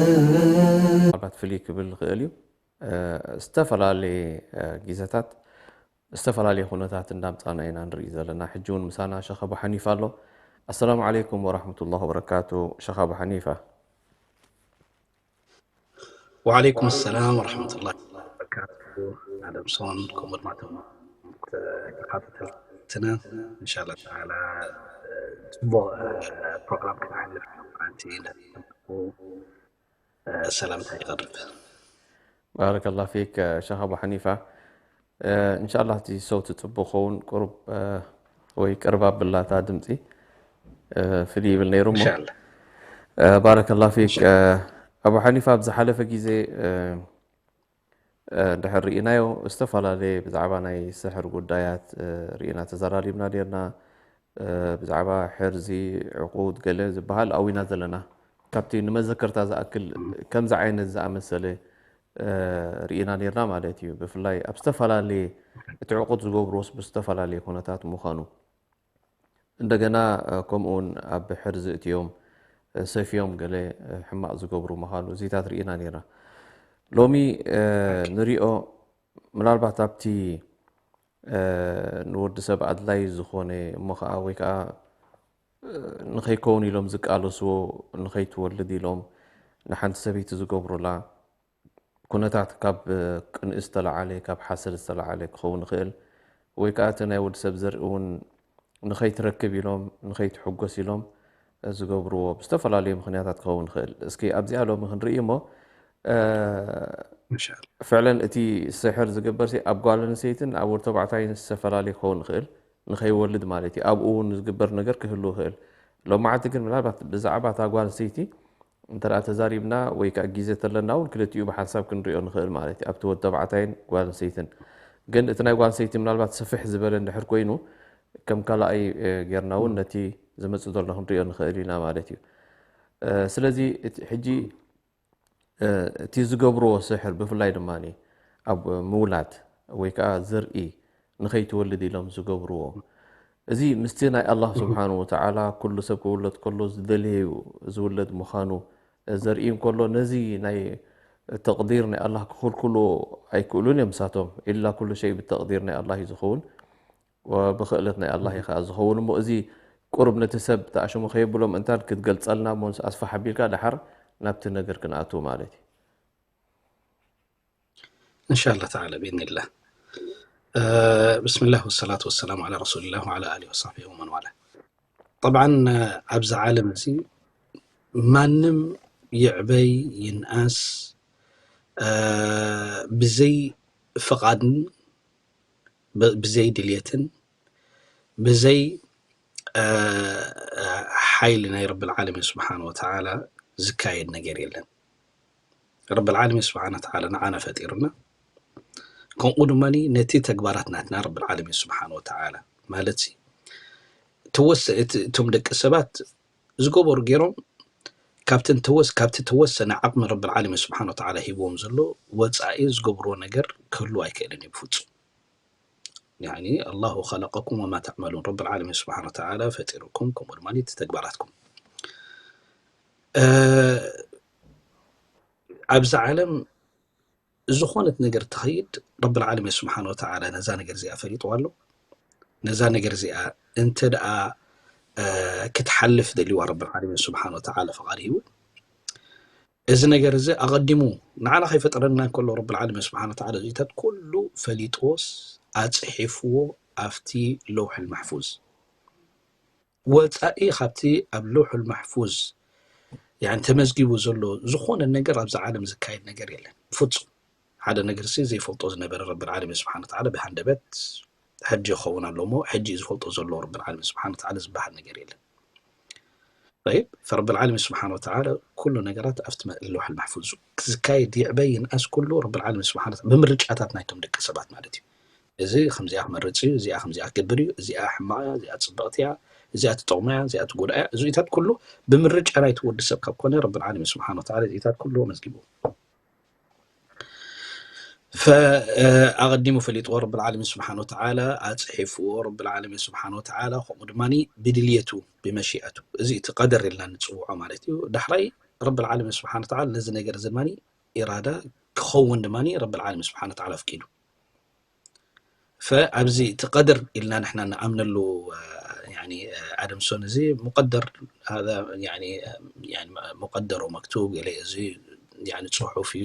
ምናልባት ፍልይ ክብል ዝኽእል እዩ። እ፣ ዝተፈላለየ፣ እ፣ ግዜታት ዝተፈላለየ ኩነታት እንዳምጻና ኢና ንርኢ ዘለና። ሕጂ እውን ምሳና ሸኽ ኣቡ ሓኒፋ ኣሎ። ኣሰላሙ ዓለይኩም ወራህመቱላሂ ወበረካቱ። ሸኽ ኣቡ ሓኒፋ። ወዓለይኩም ሰላም ወራህመቱላሂ ወበረካቱ። ኣደምሶን፣ ከምኡ ድማ እቶም ተኸታተልትና፣ እንሻላ ተዓላ፣ እ፣ ጽቡቕ፣ እ፣ ፕሮግራም ክነሕልፍ ኢና። ኣንቲ እንዳተሰማዕኩ፣ እ፣ ሰላምታ ይቐርብ። ባረከላ ፊክ፣ እ፣ ሸኽ ኣቡ ሓኒፋ። እ፣ እንሻላ እቲ ሰውቲ ጽቡቕ ክኸውን ቁሩብ፣ እ፣ ወይ ቅርብ ኣብላታ ድምጺ፣ እ፣ ፍልይ ይብል ነይሩ እሞ። እንሻላ። እ፣ ባረከላ ፊክ። እንሻላ። እ፣ ኣቡ ሓኒፋ ኣብ ዝሓለፈ ግዜ፣ እ፣ እ፣ እንድሕር ርኢናዮ ዝተፈላለየ ብዛዕባ ናይ ስሕር ጉዳያት፣ እ፣ ርኢና ተዘራሪብና ነርና። እ፣ ብዛዕባ ሕርዚ፣ ዕቁድ ገለ ዝበሃል ኣዊና ዘለና። ካብቲ ንመዘከርታ ዝኣክል ከምዚ ዓይነት ዝኣመሰለ፣ እ፣ ርኢና ነርና ማለት እዩ። ብፍላይ ኣብ ዝተፈላለየ እቲ ዕቁድ ዝገብርዎስ ብዝተፈላለየ ኩነታት ምዃኑ። እንደገና፣ እ፣ ከምኡ እውን ኣብ ሕርዚ እትዮም፣ እ፣ ሰፍዮም ገለ፣ እ፣ ሕማቕ ዝገብሩ ምዃኑ እዚታት ርኢና ነርና። ሎሚ፣ እ፣ ንሪኦ ምናልባት ኣብቲ፣ እ፣ ንወዲ ሰብ ኣድላይ ዝኾነ እሞ ኸዓ ወይ ከዓ፣ እ፣ ንኸይከውን ኢሎም ዝቃለስዎ፣ ንኸይትወልድ ኢሎም ንሓንቲ ሰበይቲ ዝገብሩላ ኩነታት ካብ፣ እ፣ ቅንኢ ዝተለዓለ፣ ካብ ሓሰድ ዝተለዓለ ክኸውን ይኽእል። ወይ ከዓ እቲ ናይ ወዲ ሰብ ዘርኢ እውን ንኸይትረክብ ኢሎም፣ ንኸይትሕጎስ ኢሎም፣ እ፣ ዝገብርዎ ብዝተፈላለዩ ምኽንያታት ክኸውን ይኽእል። እስኪ ኣብዚኣ ሎሚ ክንርኢ እሞ፣ እ፣ እንሻላ። ፍዕለን እቲ ስሕር ዝግበርሲ ኣብ ጓል ኣንስተይትን ኣብ ወዲ ተባዕታይን ዝተፈላለየ ክኸውን ይኽእል፣ ንኸይወልድ ማለት እዩ። ኣብኡ እውን ዝግበር ነገር ክህሉ ይኽእል። ሎማዓንቲ ግን ምናልባት ብዛዕባ እታ ጓል ኣንስተይቲ እንተ ደኣ ተዛሪብና ወይ ከኣ ግዜ ተለና እውን ክልቲኡ ብሓንሳብ ክንሪኦ ንኽእል ማለት እዩ፣ ኣብቲ ወዲ ተባዕታይን ጓል ኣንስተይትን። ግን እቲ ናይ ጓል ኣንስተይቲ ምናልባት ስፍሕ ዝበለ እንድሕር ኮይኑ ከም ካልኣይ፣ እ፣ ጌርና እውን ነቲ ዝመጽእ ዘሎ ክንሪኦ ንኽእል ኢና ማለት እዩ። እ፣ ስለዚ እቲ ሕጂ፣ እ፣ እቲ ዝገብርዎ ስሕር ብፍላይ ድማ ኣብ ምውላድ ወይ ከኣ ዘርኢ ንኸይትወልድ ኢሎም ዝገብርዎ፣ እዚ ምስቲ ናይ ኣላህ ስብሓን ወተዓላ ኩሉ ሰብ ክውለድ ከሎ ዝደልየዩ ዝውለድ ምዃኑ ዘርኢ እንከሎ፣ ነዚ ናይ ተቕዲር ናይ ኣላህ ክኽልክልዎ ኣይክእሉን እዮም ንሳቶም። ኢላ ኩሉ ሸይ ብተቕዲር ናይ ኣላህ እዩ ዝኸውን፣ ወብኽእለት ናይ ኣላህ እዩ ከዓ ዝኸውን። እሞ እዚ ቁሩብ ነቲ ሰብ ተኣሽሙ ከየብሎም እንታን ክትገልጸልና እሞ ኣስፋሕ ኣቢልካ ደሓር ናብቲ ነገር ክንኣትው ማለት እዩ። እንሻላ ተዓላ ብኢዝኒላህ። እ፣ ብስምላህ ወሰላቱ ወሰላሙ ዓላ ረሱሊላህ ወዓላ ኣሊሂ ወሳሕቢሂ ወመን ዋላ። ጠብዓን፣ እ፣ ኣብዚ ዓለም እዚ ማንም ይዕበይ ይንኣስ፣ እ፣ ብዘይ ፍቓድን ብ-፣ ብዘይ ድልየትን ብዘይ፣ እ፣ ሓይሊ ናይ ረብል ዓለሚን ስብሓን ወተዓላ ዝካየድ ነገር የለን። ረብል ዓለሚን ስብሓን ወተዓላ ንዓና ፈጢሩና፣ ከምኡ ድማ ነቲ ተግባራት ናትና ረብል ዓለሚን ስብሓን ወተዓላ ማለት ሲ ተወሰ-፣ እቲ፣ እቶም ደቂ ሰባት ዝገበሩ ገይሮም ካብቲ ተወስ-፣ ካብቲ ተወሰነ ዓቕሚ ረብል ዓለሚን ስብሓን ወተዓላ ሂብዎም ዘሎ ወፃኢ ዝገብርዎ ነገር ክህሉ ኣይክእልን እዩ ብፍፁም። ያኒ ኣላሁ ኸለቀኩም ወማ ተዕመሉን፣ ረብል ዓለሚን ስብሓን ወተዓላ ፈጢሩኩም፣ ከምኡ ድማ እቲ ተግባራትኩም። እ፣ ኣብዚ ዓለም ዝኾነት ነገር ትኸይድ፣ ረብል ዓለሚን ስብሓን ወተዓላ ነዛ ነገር እዚኣ ፈሊጥዋ ኣሎ። ነዛ ነገር እዚኣ እንተ ደኣ፣ እ፣ ክትሓልፍ ደልዋ ረብል ዓለሚን ስብሓን ወተዓላ ፍቓድ ሂቡ፣ እዚ ነገር እዚ ኣቐዲሙ ንዓና ከይፈጠረና እንከሎ ረብል ዓለሚን ስብሓን ወተዓላ እዚታት ኩሉ ፈሊጥዎስ ኣጽሒፍዎ ኣብቲ ለውሕል ማሕፉዝ። ወጻኢ ካብቲ ኣብ ለውሕል ማሕፉዝ፣ ያኒ፣ ተመዝጊቡ ዘሎ ዝኾነ ነገር ኣብዚ ዓለም ዝካየድ ነገር የለን። ፍጹም። ሓደ ነገር ሲ ዘይፈልጦ ዝነበረ ረብል ዓለሚን ስብሓን ወተዓላ ብሃንደበት ሕጂ ይኸውን ኣሎ እሞ፣ ሕጂ እዩ ዝፈልጦ ዘሎ ረብል ዓለሚን ስብሓን ወተዓላ ዝበሃል ነገር የለን። ጠይብ፣ ፈረብል ዓለሚን ስብሓን ወተዓላ ኩሉ ነገራት ኣብቲ መ-፣ ለውሐል ማሕፉዝ ዝካየድ ይዕበ ይንኣስ ኩሉ ረብል ዓለሚን ስብሓን ወተዓላ ብምርጫታት ናይቶም ደቂ ሰባት ማለት እዩ። እዚ ከምዚኣ ክመርጽ እዩ፣ እዚኣ ከምዚኣ ክገብር እዩ፣ እዚኣ ሕማቕ እያ፣ እዚኣ ጽብቕቲ እያ፣ እዚኣ ትጠቕሞ እያ፣ እዚኣ ትጎድኣ እያ። እዚታት ኩሉ ብምርጫ ናይቲ ወዲ ሰብ ካብ ኮነ ረብል ዓለሚን ስብሓን ወተዓላ እዚታት ኩሉ መዝጊቡ። ፈኣቐዲሙ ፈሊጥዎ ረብል ዓለሚን ስብሓን ወተዓላ፣ ኣፅሒፍዎ ረብል ዓለሚን ስብሓን ወተዓላ፣ ከምኡ ድማ ብድልየቱ ብመሽኣቱ። እዚ እቲ ቀደር ኢልና ንፅውዖ ማለት እዩ። ዳሕራይ ረብል ዓለሚን ስብሓን ወተዓላ ነዚ ነገር እዚ ድማ ኢራዳ ክኸውን ድማ ረብል ዓለሚን ስብሓን ወተዓላ ኣፍቂዱ። ፈኣብዚ እቲ ቀደር ኢልና ንሕና ንኣምነሉ ኣደምሶን እዚ ሙቀደር ሙቀደር ወመክቱብ ገለ እዚ ጽሑፍ እዩ፣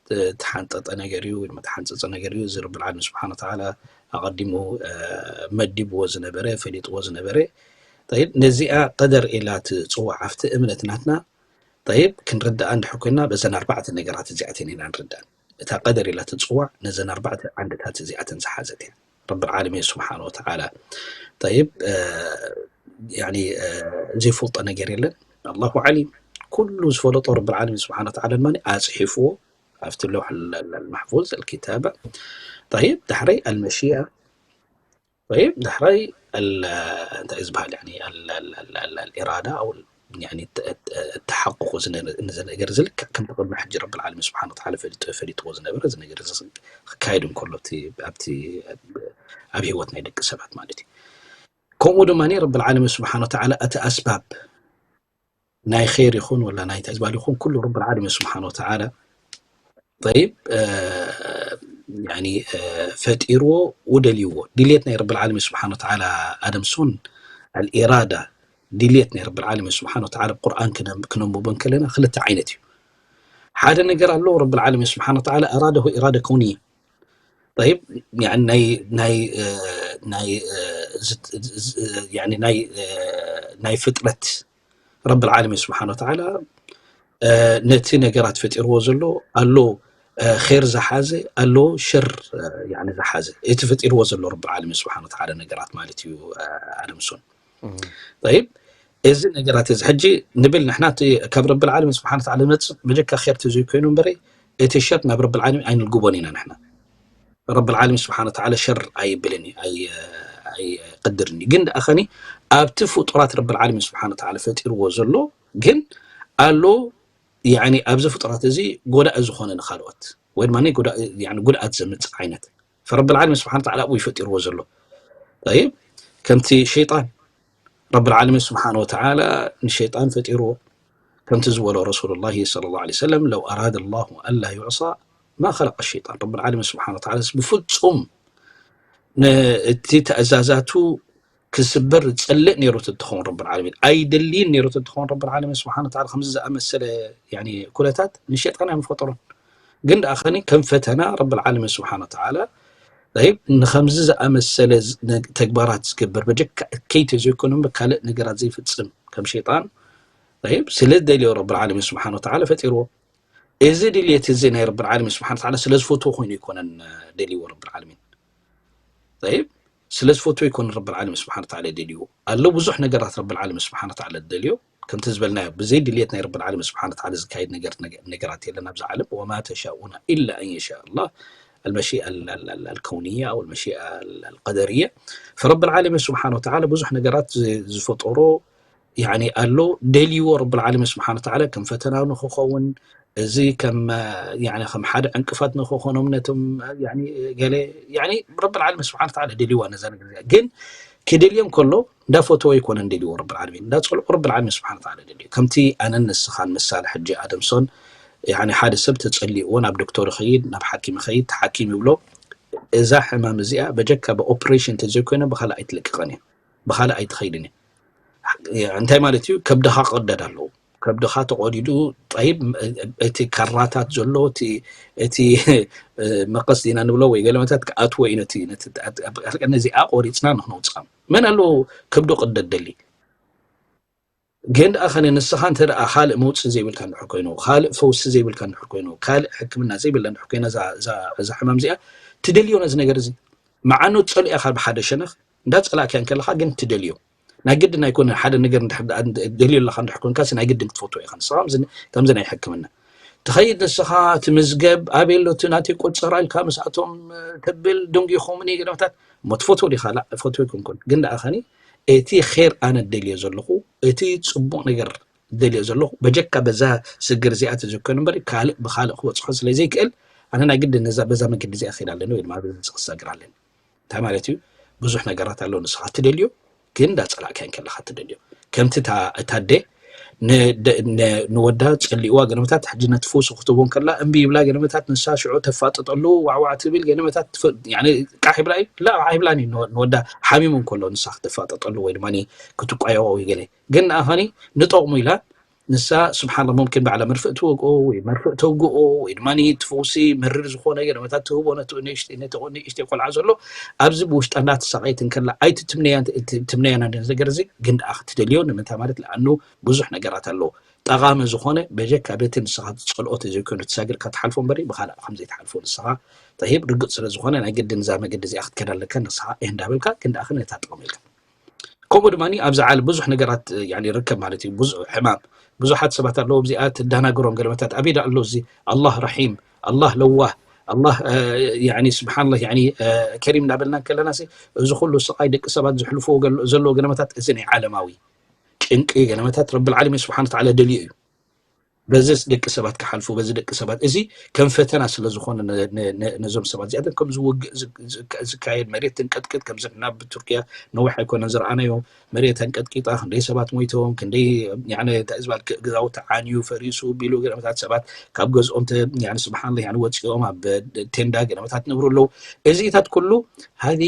ዝተሓንጠጠ ነገር እዩ፣ ተሓንፀፀ ነገር እዩ። እዚ ረብል ዓለሚን ስብሓን ወተዓላ ኣቐዲሙ መዲብዎ ዝነበረ፣ ፈሊጥዎ ዝነበረ። ነዚኣ ቀደር ኢላ ትፅዋዕ ኣብቲ እምነት ናትና። ጠይብ ክንርዳኣ እንድሕር ኮይና በዘን ኣርባዕተ ነገራት እዚኣተን ኢና ንርዳእ። እታ ቀደር ኢላ ትፅዋዕ ነዘን ኣርባዕተ ዓንድታት እዚኣተን ዝሓዘት እያ። ረብል ዓለሚን ስብሓን ወተዓላ ጠይብ ዘይፈልጦ ነገር የለን። ኣላሁ ዓሊም፣ ኩሉ ዝፈለጦ ረብል ዓለሚን ስብሓን ወተዓላ ድማ ኣፅሒፍዎ ኣብቲ ለውሕ ማሕፉዝ ኣልኪታባ። ጠይብ ዳሕረይ ኣልመሽያ ይ ዳሕራይ እንታይ ዝበሃል ኢራዳ ተሓቁቁ ነገር ዝልክዕ ከምቲ ቅድሚ ሕጂ ረብል ዓለሚን ስብሓን ወተዓላ ፈሊጥዎ ዝነበረ እዚ ነገር ክካየድ እንከሎ ኣብቲ ኣብ ህይወት ናይ ደቂ ሰባት ማለት እዩ። ከምኡ ድማ ረብል ዓለሚን ስብሓን ወተዓላ እቲ ኣስባብ ናይ ር ይኹን ወላ ናይ ተዝባል ይኹን ኩሉ ረብል ዓለሚን ስብሓን ወተዓላ ጠይብ ፈጢርዎ፣ ውደልይዎ። ድልየት ናይ ረብል ዓለሚን ስብሓን ወተዓላ ኣደምሶን ኣልኢራዳ ድልየት ናይ ረብል ዓለሚን ስብሓን ወተዓላ ቁርኣን ክነንብቦ እንከለና ክልተ ዓይነት እዩ። ሓደ ነገር ኣሎ ረብል ዓለሚን ስብሓን ወተዓላ ኣራደሁ ኢራደ ከውንየ። ጠይብ ናይ ፍጥረት ረብል ዓለሚን ስብሓን ወተዓላ ነቲ ነገራት ፈጢርዎ ዘሎ ኣሎ ር ዝሓዘ ኣሎ ሸር ዝሓዘ እቲ ፈጢርዎ ዘሎ ረብል ዓለሚን ስብሓን ወተዓላ ነገራት ማለት እዩ። ኣደምሶን ጠይብ እዚ ነገራት እዚ ሕጂ ንብል ንሕና ካብ ረብል ዓለሚን ስብሓን ወተዓላ ዝመፅእ መጀካ ር ተዘይኮይኑ እምበረ እቲ ሸር ናብ ረብል ዓለሚን ኣይንልግቦን ኢና ንሕና። ረብል ዓለሚን ስብሓን ወተዓላ ሸር ኣይብልን እዩ፣ ኣይቅድርን እዩ። ግን ደኣ ኸኒ ኣብቲ ፍጡራት ረብል ዓለሚን ስብሓን ወተዓላ ፈጢርዎ ዘሎ ግን ኣሎ ኣብዚ ፍጡራት እዚ ጎዳኢ ዝኾነ ንኻልኦት ወይ ድማ ጉድኣት ዘምፅእ ዓይነት ረብል ዓለሚን ስብሓን ወተዓላ ኣብኡ ይፈጢርዎ ዘሎ። ጠይብ ከምቲ ሸይጣን ረብል ዓለሚን ስብሓን ወተዓላ ንሸይጣን ፈጢርዎ ከምቲ ዝበሎ ረሱሉላሂ ሰለላሁ ዐለይሂ ወሰለም ለው ኣራደ ላሁ ኣላ ዩዕሳ ማ ኸለቀ ሸይጣን። ረብል ዓለሚን ስብሓን ወተዓላ ብፍፁም እቲ ትእዛዛቱ ክስበር ዝፀልእ ነይሩ ተትኸውን ረብል ዓለሚን ኣይደልይን ነይሩ ተትኸውን ረብል ዓለሚን ስብሓን ወተዓላ ከምዚ ዝኣመሰለ ኩነታት ንሸይጣን ኣይምፈጠሮን። ግን ደኣ ኸኒ ከም ፈተና ረብል ዓለሚን ስብሓን ወተዓላ ንከምዚ ዝኣመሰለ ተግባራት ዝገብር በጀካ እከይ ተዘይኮነ ካልእ ነገራት ዘይፍፅም ከም ሸይጣን ስለ ደልዮ ረብል ዓለሚን ስብሓን ወተዓላ ፈጢርዎ። እዚ ድልየት እዚ ናይ ረብል ዓለሚን ስብሓን ወተዓላ ስለ ዝፈትዎ ኮይኑ ኣይኮነን ደልይዎ ረብል ዓለሚን። ስለ ዝፈትዎ ኣይኮነን ረብል ዓለሚን ስብሓን ወተዓላ ደልይዎ ኣሎ። ብዙሕ ነገራት ረብል ዓለሚን ስብሓን ወተዓላ ደልዮ ከምቲ ዝበልናዮ ብዘይ ድልየት ናይ ረብል ዓለሚን ስብሓን ወተዓላ ዝካየድ ነገር ነገራት የለን ኣብዚ ዓለም። ወማ ተሻኡና ኢላ ኣን የሻ ኣላህ ኣልመሺኣ ኣልከውንያ ኣው ኣልመሺኣ ኣልቀደርያ። ፈረብል ዓለሚን ስብሓን ወተዓላ ብዙሕ ነገራት ዝፈጠሮ ኣሎ ደልይዎ ረብል ዓለሚን ስብሓን ወተዓላ ከም ፈተና ንክኸውን እዚ ከም ከም ሓደ ዕንቅፋት ንክኾኖም ነቶም ገለ ረብል ዓለሚን ስብሓን ወተዓላ ደልይዋ ነዛ ነገር እዚኣ። ግን ክደልዮም ከሎ እንዳፈተወ ኣይኮነን ደልይዎ ረብል ዓለሚን፣ እንዳፀልኦ ረብል ዓለሚን ስብሓን ወተዓላ ደልዮ። ከምቲ ኣነን ንስኻን ምሳሌ ሕጂ ኣደምሶን ሓደ ሰብ ተፀሊእዎ ናብ ዶክተር ይኸይድ፣ ናብ ሓኪም ይኸይድ፣ እቲ ሓኪም ይብሎ እዛ ሕማም እዚኣ በጀካ ብኦፕሬሽን ተዘይኮይነ ብኻልእ ኣይትልቅቐን እያ፣ ብኻልእ ኣይትኸይድን እያ። እንታይ ማለት እዩ? ከብድኻ ክቕደድ ኣለዎ። ከብድኻ ተቖዲዱ ጠይብ እቲ ካራታት ዘሎ እቲ መቐስ ዲና ንብሎ ወይ ገለመታት ክኣትዎ እዩ። ነዚ ኣቆሪፅና ንክነውፅኣ መን ኣለዎ ከብዶ ቅደድ ደሊ? ግን ደኣ ኸነ ንስኻ እንተ ደኣ ካልእ መውፅኢ ዘይብልካ እንድሕር ኮይኑ፣ ካልእ ፈውሲ ዘይብልካ እንድሕር ኮይኑ፣ ካልእ ሕክምና ዘይብላ እንድሕር ኮይና እዛ- እዛ- እዛ ሕማም እዚኣ ትደልዮ ነዚ ነገር እዚ። መዓኑ ትፀልኦ ኢኻ ብሓደ ሸነኽ፣ እንዳፀላእካዮ እንከለኻ ግን ትደልዮ። ናይ ግድን ኣይኮነን ሓደ ነገር እንድሕር ደኣ ደልዮ ኣለኻ እንድሕር ኮንካ ናይ ግድን ክትፈትዎ ኢኻ ንስኻ ከምዚ- ከምዚ ናይ ሕክምና ትኸይድ ንስኻ ትምዝገብ ኣበይ ኣሎ እቲ ናተይ ቆፀራ ኢልካ ምስኣቶም ተብል ደንጊኹምኒ ገለመታት እሞ ትፈትዎ ዲኻ ላ ፈትዎ ኣይኮንኩን ግን ደኣ ኸኒ እቲ ኼር ኣነ ደልዮ ዘለኹ እቲ ፅቡቕ ነገር ደልዮ ዘለኹ በጀካ በዛ ስግር እዚኣ ተዘኮኑ እምበር ካልእ ብኻልእ ክበፅሖ ስለ ዘይክእል ኣነ ናይ ግድን ነዛ በዛ መገዲ እዚኣ ክኸይድ ኣለኒ ወይ ድማ በዚ ክሳገር ኣለኒ እንታይ ማለት እዩ? ብዙሕ ነገራት ኣሎ ንስኻ ትደልዮ ግን እንዳፀላእካዮ ከለኻ ትደልዮ። ከምቲ እታ ኣደ ንወዳ ፀሊእዋ ገለመታት ሕጂ ነቲ ፈውሲ ክትህቦ ከላ እምቢ ይብላ ገለመታት ንሳ ሽዑ ተፋጥጠሉ ዋዕዋዕ ትብል ገለመታት ቃሕ ይብላ እዩ ላ ቃሕ ይብላን እዩ ንወዳ ሓሚሙ እንከሎ ንሳ ክትፋጠጠሉ ወይ ድማ ክትቋየቆ ወይ ገለ ግን ንኣኸኒ ንጠቕሙ ኢላ ንሳ ስብሓን ሙምኪን ባዕላ መርፍእ ትወግኦ ወይ መርፍእ ተውግኦ ወይ ድማ ትፈውሲ መርር ዝኾነ ገለመታት ትህቦ ነቲ ንእሽተይ ቆልዓ ዘሎ ኣብዚ ብውሽጣ እንዳተሳቀየት እንከላ ኣይትትምነያ ነገር እዚ ግን ደኣ ክትደልዮ ንምንታይ ማለት ለኣኑ ብዙሕ ነገራት ኣለዎ ጠቓሚ ዝኾነ በጀካ በቲ ንስኻ ትፀልኦ ተዘይኮይኑ ትሳግር ከተሓልፎ እምበሪ ብኻልእ ከም ዘይትሓልፎ ንስኻ ጠሂብ ርግፅ ስለ ዝኾነ ናይ ግድን እዛ መገዲ እዚኣ ክትከድ ኣለካ ንስኻ እህ እንዳበልካ ግን ደኣ ነታ ጥቕሚ ኢልካ ከምኡ ድማ ኣብዚ ዓለም ብዙሕ ነገራት ይርከብ ማለት እዩ ብዙ ሕማም ብዙሓት ሰባት ኣለዉ ኣብዚኣ ትዳናገሮም ገለመታት ኣበይ ዳ ኣሎ እዚ ኣላህ ረሒም ኣላህ ለዋህ ኣላህ ስብሓንላ ከሪም እናበልና ከለና እዚ ኩሉ ስቃይ ደቂ ሰባት ዝሕልፍዎ ዘለዉ ገለመታት እዚ ናይ ዓለማዊ ጭንቂ ገለመታት ረቢ ዓለሚን ስብሓን ተዓላ ደልዩ እዩ በዚ ደቂ ሰባት ክሓልፉ በዚ ደቂ ሰባት እዚ ከም ፈተና ስለ ዝኾነ ነዞም ሰባት እዚኣተን ከም ዝውግእ ዝካየድ መሬት ትንቀጥቅጥ ከምዚ ናብ ቱርኪያ ነዊሕ ኣይኮነን ዝረኣናዮ መሬት ተንቀጥቂጣ ክንደይ ሰባት ሞይቶም ክንደይ እንታይ ዝበሃል ገዛውቲ ዓንዩ ፈሪሱ ቢሉ ገለመታት ሰባት ካብ ገዝኦም ስብሓንላ ወፂኦም ኣብ ቴንዳ ገለመታት ነብሩ ኣለዉ እዚታት ኩሉ ሃዚ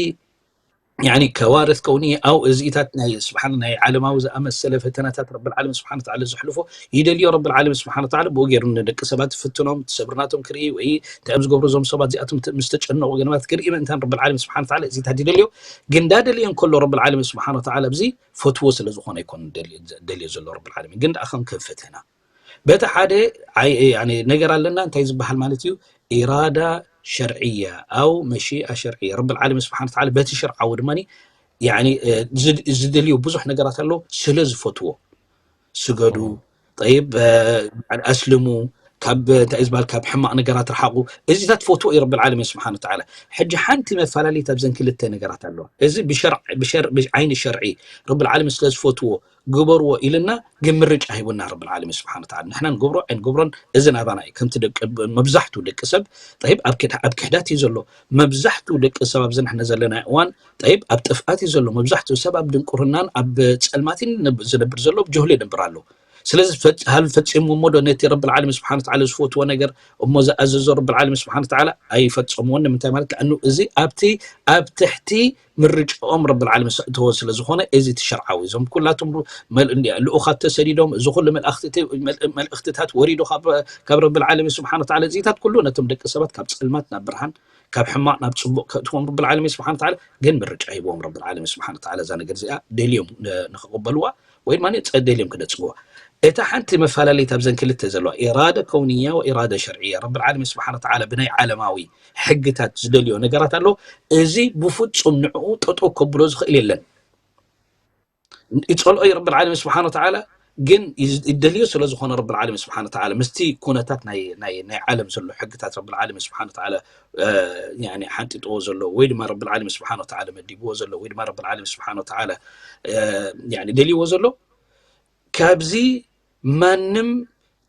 ያኒ ከዋርስ ከውኒ ኣው እዚኢታት ናይ ስብሓን ናይ ዓለማዊ ዝኣመሰለ ፈተናታት ረብል ዓለም ስብሓን ተዓላ ዘሕልፎ ይደልዮ ረብል ዓለም ስብሓን ተዓላ ብኡ ገይሩ ንደቂ ሰባት ፍትኖም ሰብርናቶም ክርኢ ወይ እንታይ እዮም ዝገብሩ እዞም ሰባት እዚኣቶም ምስ ተጨነቑ ገለማት ክርኢ ምእንታን ረብል ዓለም ስብሓን ተዓላ እዚኢታት ይደልዮ ግን እንዳደልዮ እንከሎ ረብል ዓለም ስብሓን ተዓላ ኣብዚ ፈትዎ ስለ ዝኾነ ኣይኮን ደልዮ ዘሎ ረብል ዓለም ግን ደኣ ከም ከም ፈተና በቲ ሓደ ነገር ኣለና እንታይ ዝበሃል ማለት እዩ ኢራዳ ሸርዕያ ኣው መሺኣ ሸርዕያ ረብል ዓለሚን ስብሓን ተዓላ በቲ ሸርዓዊ ድማ ዝደልዮ ብዙሕ ነገራት ኣሎ ስለ ዝፈትዎ ስገዱ ጠይብ ኣስልሙ ካብ እንታይ ዝበሃል ካብ ሕማቕ ነገራት ርሓቑ እዚታት ፈትዎ እዩ ረብል ዓለሚን ስብሓን ተዓላ ሕጂ ሓንቲ መፈላለይት ኣብዘን ክልተ ነገራት ኣለዋ እዚ ብዓይኒ ሸርዒ ረብል ዓለሚን ስለ ዝፈትዎ ግበርዎ ኢልና ግን ምርጫ ሂቡና ረብል ዓለሚን ስብሓን ተዓላ ንሕና ንገብሮ ኣይንገብሮን እዚ ናባና እዩ ከምቲ ደቂ መብዛሕቱ ደቂ ሰብ ጠይብ ኣብ ክሕዳት እዩ ዘሎ መብዛሕቱ ደቂ ሰብ ኣብዚ ንሕና ዘለና እዋን ጠይብ ኣብ ጥፍኣት እዩ ዘሎ መብዛሕቱ ሰብ ኣብ ድንቁርናን ኣብ ፀልማትን ዝነብር ዘሎ ጀህሉ ይነብር ኣሎ ስለዚ ሃል ፈፂሙ እሞ ዶ ነቲ ረብል ዓለሚን ስብሓን ተዓላ ዝፈትዎ ነገር እሞ ዝኣዘዞ ረብል ዓለሚን ስብሓን ተዓላ ኣይፈፀምዎን ንምንታይ ማለት ኣኑ እዚ ኣብቲ ኣብ ትሕቲ ምርጭኦም ረብል ዓለሚን ዘእተዎ ስለ ዝኾነ እዚ እቲ ሸርዓዊ እዞም ኩላቶም ልኡኻት ተሰዲዶም እዚ ኩሉ መልእኽትታት ወሪዱ ካብ ረብል ዓለሚን ስብሓን ተዓላ እዚታት ኩሉ ነቶም ደቂ ሰባት ካብ ፀልማት ናብ ብርሃን ካብ ሕማቕ ናብ ፅቡቕ ከእትዎም ረብል ዓለሚን ስብሓን ተዓላ ግን ምርጫ ሂብዎም ረብል ዓለሚን ስብሓን ተዓላ እዛ ነገር እዚኣ ደልዮም ንክቕበልዋ ወይ ድማ ደልዮም ክነፅግዋ እታ ሓንቲ መፈላለይት ኣብዘን ክልተ ዘለዋ ኢራደ ከውንያ ወኢራደ ሸርዕያ ረብል ዓለሚን ስብሓን ተዓላ ብናይ ዓለማዊ ሕግታት ዝደልዮ ነገራት ኣሎ እዚ ብፍፁም ንዕኡ ጠጠው ከብሎ ዝኽእል የለን ይፀልኦ እዩ ረብል ዓለሚን ስብሓን ተዓላ ግን ይደልዮ ስለ ዝኾነ ረብል ዓለሚን ስብሓን ተዓላ ምስቲ ኩነታት ናይ ዓለም ዘሎ ሕግታት ረብል ዓለሚን ስብሓን ተዓላ ሓንጢጥዎ ዘሎ ወይ ድማ ረብል ዓለሚን ስብሓን ተዓላ መዲብዎ ዘሎ ወይ ድማ ረብል ዓለሚን ስብሓን ተዓላ ደልይዎ ዘሎ ካብዚ ማንም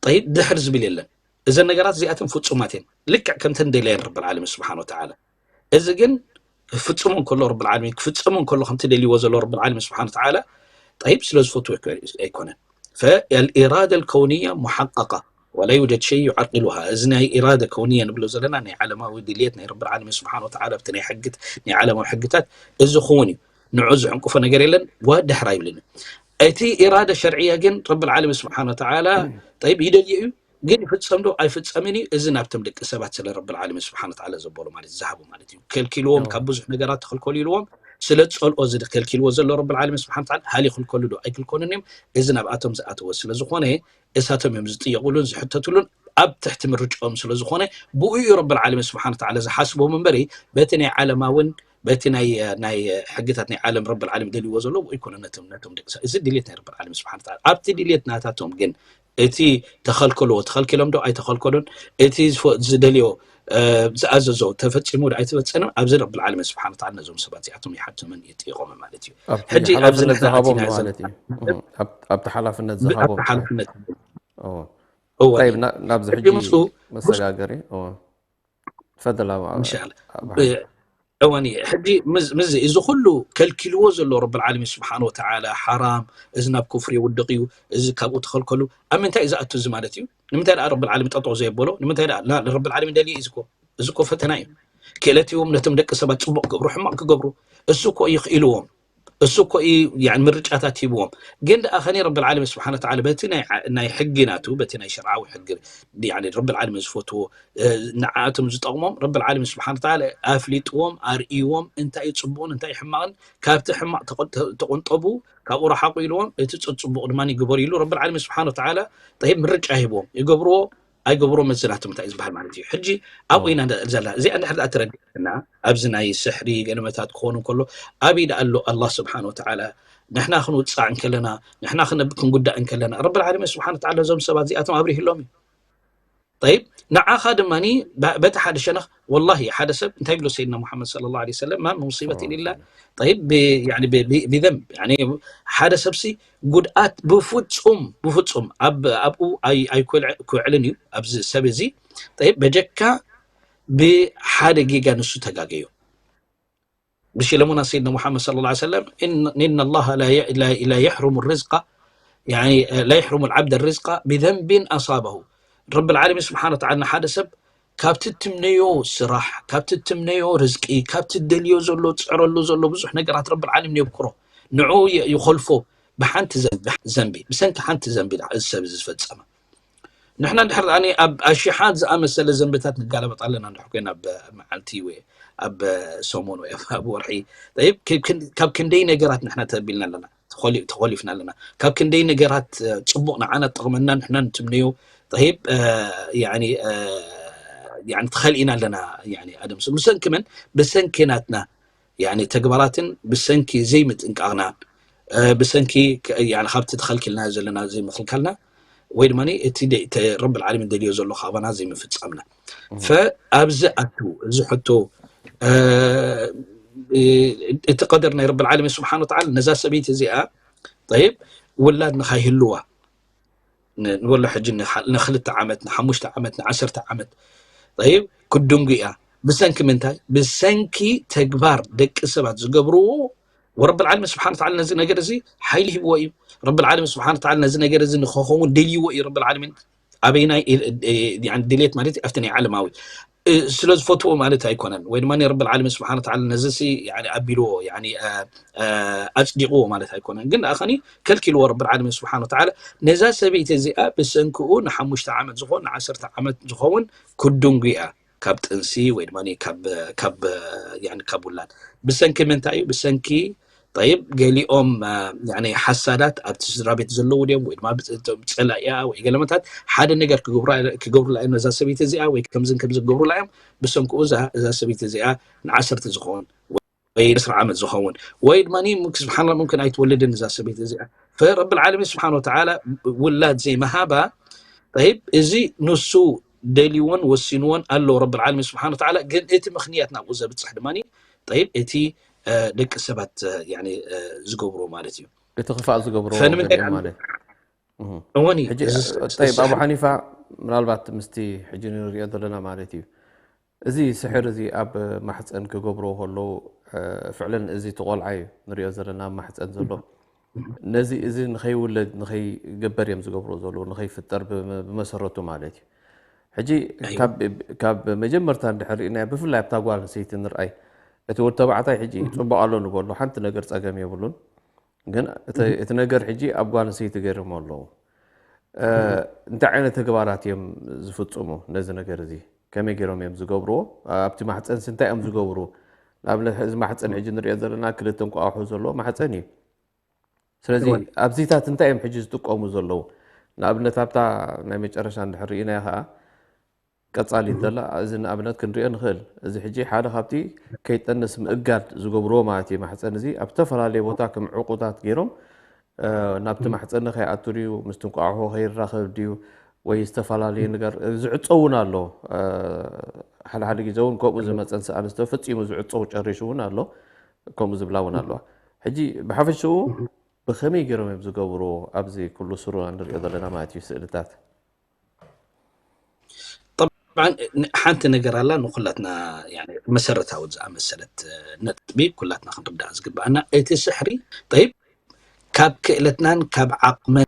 ጠይብ ድሕር ዝብል የለን እዘን ነገራት እዚኣተን ፍፁማት እየን ልክዕ ከምተን ደልየን ረብል ዓለሚን ስብሓን ተዓላ እዚ ግን ክፍፅሞ እንከሎ ረብል ዓለሚን ክፍፅሞ እንከሎ ከምቲ ደልይዎ ዘሎ ረብል ዓለሚን ስብሓን ተዓላ ጠይብ ስለ ዝፈትዎ ኣይኮነን فالإرادة الكونية محققة ولا يوجد شيء يعرقلها እዚ ናይ إرادة كونية ንብሎ ዘለና ናይ ዓለማዊ ድልየት ናይ ረብል ዓለሚን ስብሓን ወተዓላ ኣብቲ ናይ ሕግት ናይ ዓለማዊ ሕግታት እዚ ክውን እዩ ንዑ ዝሕንቅፎ ነገር የለን ዋ ድሕር ኣይብልን እዩ እቲ إرادة شرعية ግን ረብል ዓለሚን ስብሓን ወተዓላ ጠይብ ይደልዮ እዩ ግን ይፍፀም ዶ ኣይፍፀምን እዩ እዚ ናብቶም ደቂ ሰባት ስለ ረብል ዓለሚን ስብሓን ወተዓላ ዘበሎ ማለት ዝሃቡ ማለት እዩ ከልኪልዎም ካብ ብዙሕ ነገራት ተኸልከሉ ኢልዎም ስለ ዝፀልኦ እዚ ከልኪልዎ ዘሎ ረብል ዓለሚን ስብሓን ወተዓላ ሃል ይኽልከሉ ዶ ኣይክልከሉን እዮም እዚ ናብኣቶም ዝኣተወ ስለ ዝኾነ እሳቶም እዮም ዝጥየቑሉን ዝሕተትሉን ኣብ ትሕቲ ምርጫኦም ስለ ዝኾነ ብኡ እዩ ረብል ዓለሚን ስብሓን ወተዓላ ዝሓስቦም እምበሪ በቲ ናይ ዓለማውን በቲ ናይ ናይ ሕግታት ናይ ዓለም ረብል ዓለም ደልዎ ዘሎ ብኡ ይኮነ ነቶም ነቶም ደቂ ሰብ እዚ ድሌት ናይ ረብል ዓለም ስብሓን ወተዓላ ኣብቲ ድሌት ናታቶም ግን እቲ ተኸልከልዎ ተኸልኪሎም ዶ ኣይተኸልከሉን እቲ ዝደልዮ ዝኣዘዞ ተፈፂሙ ዶ ኣይተፈፀመን ኣብዚ ረብል ዓለሚን ስብሓን ወተዓላ ነዞም ሰባት እዚኣቶም ይሓትምን ይጥይቆምን ማለት እዩ ሕጂ ኣብዚ ንሕና ኣቲና ዘለና ኣብቲ ሓላፍነት ዝሃቦም ሓላፍነት እዎ ጠይብ ና- ናብዚ ሕጂ ሕጂ ምስኡ መሰጋገሪ እዎ ፈደላ እንሻላ እወኒ ሕጂ ምዚ እዚ ኩሉ ከልኪልዎ ዘሎ ረብ ዓለሚን ስብሓን ወተዓላ ሓራም፣ እዚ ናብ ኩፍሪ ይውድቕ እዩ፣ እዚ ካብኡ ተኸልከሉ። ኣብ ምንታይ እዩ ዝኣቱ እዚ ማለት እዩ? ንምንታይ ደኣ ረብ ዓለሚን ጠጠው ዘየበሎ? ንምንታይ ደኣ ረብ ዓለሚን ደልየ እዩ እኮ። እዚ እኮ ፈተና እዩ። ክእለት ሂቦም ነቶም ደቂ ሰባት ፅቡቕ ክገብሩ ሕማቕ ክገብሩ እሱ እኮ ይኽእልዎም። እሱ እኮ እዩ ምርጫታት ሂብዎም። ግን ደኣ ኸኒ ረብ ዓለሚን ስብሓን ወተዓላ በቲ ናይ ሕጊ ናቱ በቲ ናይ ሸርዓዊ ሕጊ ረብ ዓለሚን ዝፈትዎ ንዓኣቶም ዝጠቕሞም ረብ ዓለሚን ስብሓን ወተዓላ ኣፍሊጥዎም ኣርእይዎም እንታይ እዩ ፅቡቕን እንታይ እዩ ሕማቕን ካብቲ ሕማቕ ተቆንጠቡ ካብኡ ረሓቑ ኢልዎም እቲ ፅቡቕ ድማ ግበሩ ኢሉ ረብ ዓለሚን ስብሓን ወተዓላ ጠይብ ምርጫ ሂብዎም ይገብርዎ ኣይገብሮ መዝናቱ እንታይ ዝበሃል ማለት እዩ። ሕጂ ኣብኡ ኢና ዘላ እዚኣ እንድሕር ደኣ ተረዲእና ኣብዚ ናይ ስሕሪ ገለመታት ክኾኑ ከሎ ኣበይ ደኣ ኣሎ ኣላህ ስብሓን ወተዓላ ንሕና ክንውፃዕ እንከለና ንሕና ክንጉዳእ እንከለና ረብል ዓለሚን ስብሓን ወተዓላ እዞም ሰባት እዚኣቶም ኣብሪህሎም እዩ። ጠይብ ንዓኻ ድማ በቲ ሓደ ሸነኽ ወላሂ ሓደ ሰብ እንታይ ብሎ ሰይድና ሙሓመድ صلى الله عليه وسلم ما من مصيبة إلا طيب بذنب ሓደ ሰብሲ ጉድኣት ብፍፁም ብፍፁም ኣብኡ ኣይክውዕልን እዩ ኣብዚ ሰብ እዚ ጠይብ በጀካ ብሓደ ጌጋ ንሱ ተጋገዮ ብሽለሙና ሰይድና ሙሓመድ صلى الله عليه وسلم إن الله لا يحرم الرزق لا يحرم العبد الرزق بذنب أصابه ረብል ዓለሚን ስብሓን ወተዓላ ንሓደ ሰብ ካብቲ ትምነዮ ስራሕ ካብቲ ትምነዮ ርዝቂ ካብቲ ደልዮ ዘሎ ፅዕረሉ ዘሎ ብዙሕ ነገራት ረብል ዓለሚን የብክሮ ንዑ ይኸልፎ ብሓንቲ ዘንቢ ብሰንኪ ሓንቲ ዘንቢ እዚ ሰብ እዚ ዝፈፀመ ንሕና እንድሕር ኣብ ኣሽሓት ዝኣመሰለ ዘንብታት ንጋለበጥ ኣለና እንድሕር ኮይና ኣብ መዓልቲ ወይ ኣብ ሰሙን ወይ ኣብ ወርሒ ካብ ክንደይ ነገራት ንሕና ተቢልና ኣለና ተኾሊፍና ኣለና ካብ ክንደይ ነገራት ፅቡቕ ንዓና ጠቕመና ንሕና ንትምነዮ ብ ትኸልኢና ኣለና ኣደም ብሰንኪ መን ብሰንኪ ናትና ተግባራትን ብሰንኪ ዘይምጥንቃቕና ብሰንኪ ካብቲ ተኸልኪልና ዘለና ዘይምኽልካልና ወይ ድማ እቲ ረብል ዓለሚን ደልዮ ዘሎ ካባና ዘይምፍፃምና ኣብዚ ኣቱ እዚ ሕቶ እቲ ቀደር ናይ ረብል ዓለሚን ስብሓን ወተዓላ ነዛ ሰበይቲ እዚኣ ጠይብ ውላድ ንኻይህልዋ ንበሎ ሕጂ ንክልተ ዓመት ንሓሙሽተ ዓመት ንዓሰርተ ዓመት ጠይብ ክድንጉ እያ ብሰንኪ ምንታይ ብሰንኪ ተግባር ደቂ ሰባት ዝገብርዎ ወረብል ዓለሚን ስብሓን ወተዓላ ነዚ ነገር እዚ ሓይሊ ሂብዎ እዩ ረብል ዓለሚን ስብሓን ወተዓላ ነዚ ነገር እዚ ንኸኸውን ደልይዎ እዩ ረብል ዓለሚን ኣበይናይ ድሌት ማለት ኣብቲ ናይ ዓለማዊ ስለ ዝፈትዎ ማለት ኣይኮነን ወይ ድማ ረብል ዓለሚን ስብሓን ወተዓላ ነዚ ኣቢልዎ ኣፅዲቕዎ ማለት ኣይኮነን ግን ደኣ ከኒ ከልኪልዎ ረብል ዓለሚን ስብሓን ወተዓላ ነዛ ሰበይቲ እዚኣ ብሰንክኡ ንሓሙሽተ ዓመት ዝኾን ንዓሰርተ ዓመት ዝኸውን ክድንጉ እያ ካብ ጥንሲ ወይ ድማ ካብ ውላድ ብሰንኪ ምንታይ እዩ ብሰንኪ ጠይብ ገሊኦም ሓሳዳት ኣብቲ ስድራ ቤት ዘለዉ ድዮም ወይ ድማ ፀላእያ ወይ ገለመታት ሓደ ነገር ክገብሩላ እዮም ነዛ ሰበይቲ እዚኣ ወይ ከምዝን ከምዚ ክገብሩላ እዮም ብሰንክኡ እዛ ሰበይቲ እዚኣ ንዓሰርተ ዝኸውን ወይ ዕስራ ዓመት ዝኸውን ወይ ድማ ስብሓን ሙምክን ኣይትወልድን እዛ ሰበይቲ እዚኣ ፈረብል ዓለሚን ስብሓን ወተዓላ ውላድ ዘይመሃባ ጠይብ እዚ ንሱ ደልይዎን ወሲንዎን ኣሎ ረብል ዓለሚን ስብሓን ወተዓላ ግን እቲ ምኽንያት ናብኡ ዘብፅሕ ድማ ጠይብ እቲ ደቂ ሰባት ዝገብሮ ማለት እዩ እቲ ክፋእ ዝገብሮ ፈንምንታይ ማለት እወን ጠይብ ኣቡ ሓኒፋ ምናልባት ምስቲ ሕጂ ንሪኦ ዘለና ማለት እዩ እዚ ስሕር እዚ ኣብ ማሕፀን ክገብርዎ ከለዉ ፍዕለን እዚ ትቆልዓ እዩ ንሪኦ ዘለና ኣብ ማሕፀን ዘሎ ነዚ እዚ ንኸይውለድ ንኸይገበር እዮም ዝገብርዎ ዘለዉ ንኸይፍጠር ብመሰረቱ ማለት እዩ ሕጂ ካብ መጀመርታ እንድሕር ርኢናዮ ብፍላይ ኣብታ ጓል ኣንሰይቲ ንርኣይ እቲ ወዲ ተባዕታይ ሕጂ ፅቡቅ ኣሎ ንበሎ ሓንቲ ነገር ፀገም የብሉን ግን እቲ ነገር ሕጂ ኣብ ጓል ኣንሰይቲ ገይሮም ኣለዉ እንታይ ዓይነት ተግባራት እዮም ዝፍፅሙ ነዚ ነገር እዚ ከመይ ገይሮም እዮም ዝገብርዎ ኣብቲ ማሕፀንሲ እንታይ እዮም ዝገብሩ ንኣብነት እዚ ማሕፀን ሕጂ ንሪኦ ዘለና ክልተ እንቋቑሑ ዘለዎ ማሕፀን እዩ ስለዚ ኣብዚታት እንታይ እዮም ሕጂ ዝጥቀሙ ዘለዉ ንኣብነት ኣብታ ናይ መጨረሻ እንድሕር ርኢናዮ ከዓ ቀፃሊት ዘላ እዚ ንኣብነት ክንሪኦ ንኽእል እዚ ሕጂ ሓደ ካብቲ ከይጠንስ ምእጋድ ዝገብርዎ ማለት እዩ ማሕፀን እዚ ኣብ ዝተፈላለየ ቦታ ከም ዕቁታት ገይሮም ናብቲ ማሕፀኒ ከይኣቱ ድዩ ምስ ትንቋዕሖ ከይራኸብ ድዩ ወይ ዝተፈላለዩ ነገር ዝዕፀው እውን ኣሎ ሓደ ሓደ ግዜ እውን ከምኡ ዝመፀ ንስኣንስቶ ፈፂሙ ዝዕፀው ጨሪሹ እውን ኣሎ ከምኡ ዝብላ እውን ኣለዋ ሕጂ ብሓፈሽኡ ብኸመይ ገይሮም እዮም ዝገብርዎ ኣብዚ ኩሉ ስሩ ንሪኦ ዘለና ማለት እዩ ስእልታት ሓንቲ ነገር ኣላ ንኩላትና መሰረታዊ ዝኣመሰለት ነጥቢ ኩላትና ክንርዳእ ዝግባኣና፣ እቲ ስሕሪ ጠይብ ካብ ክእለትናን ካብ ዓቕመን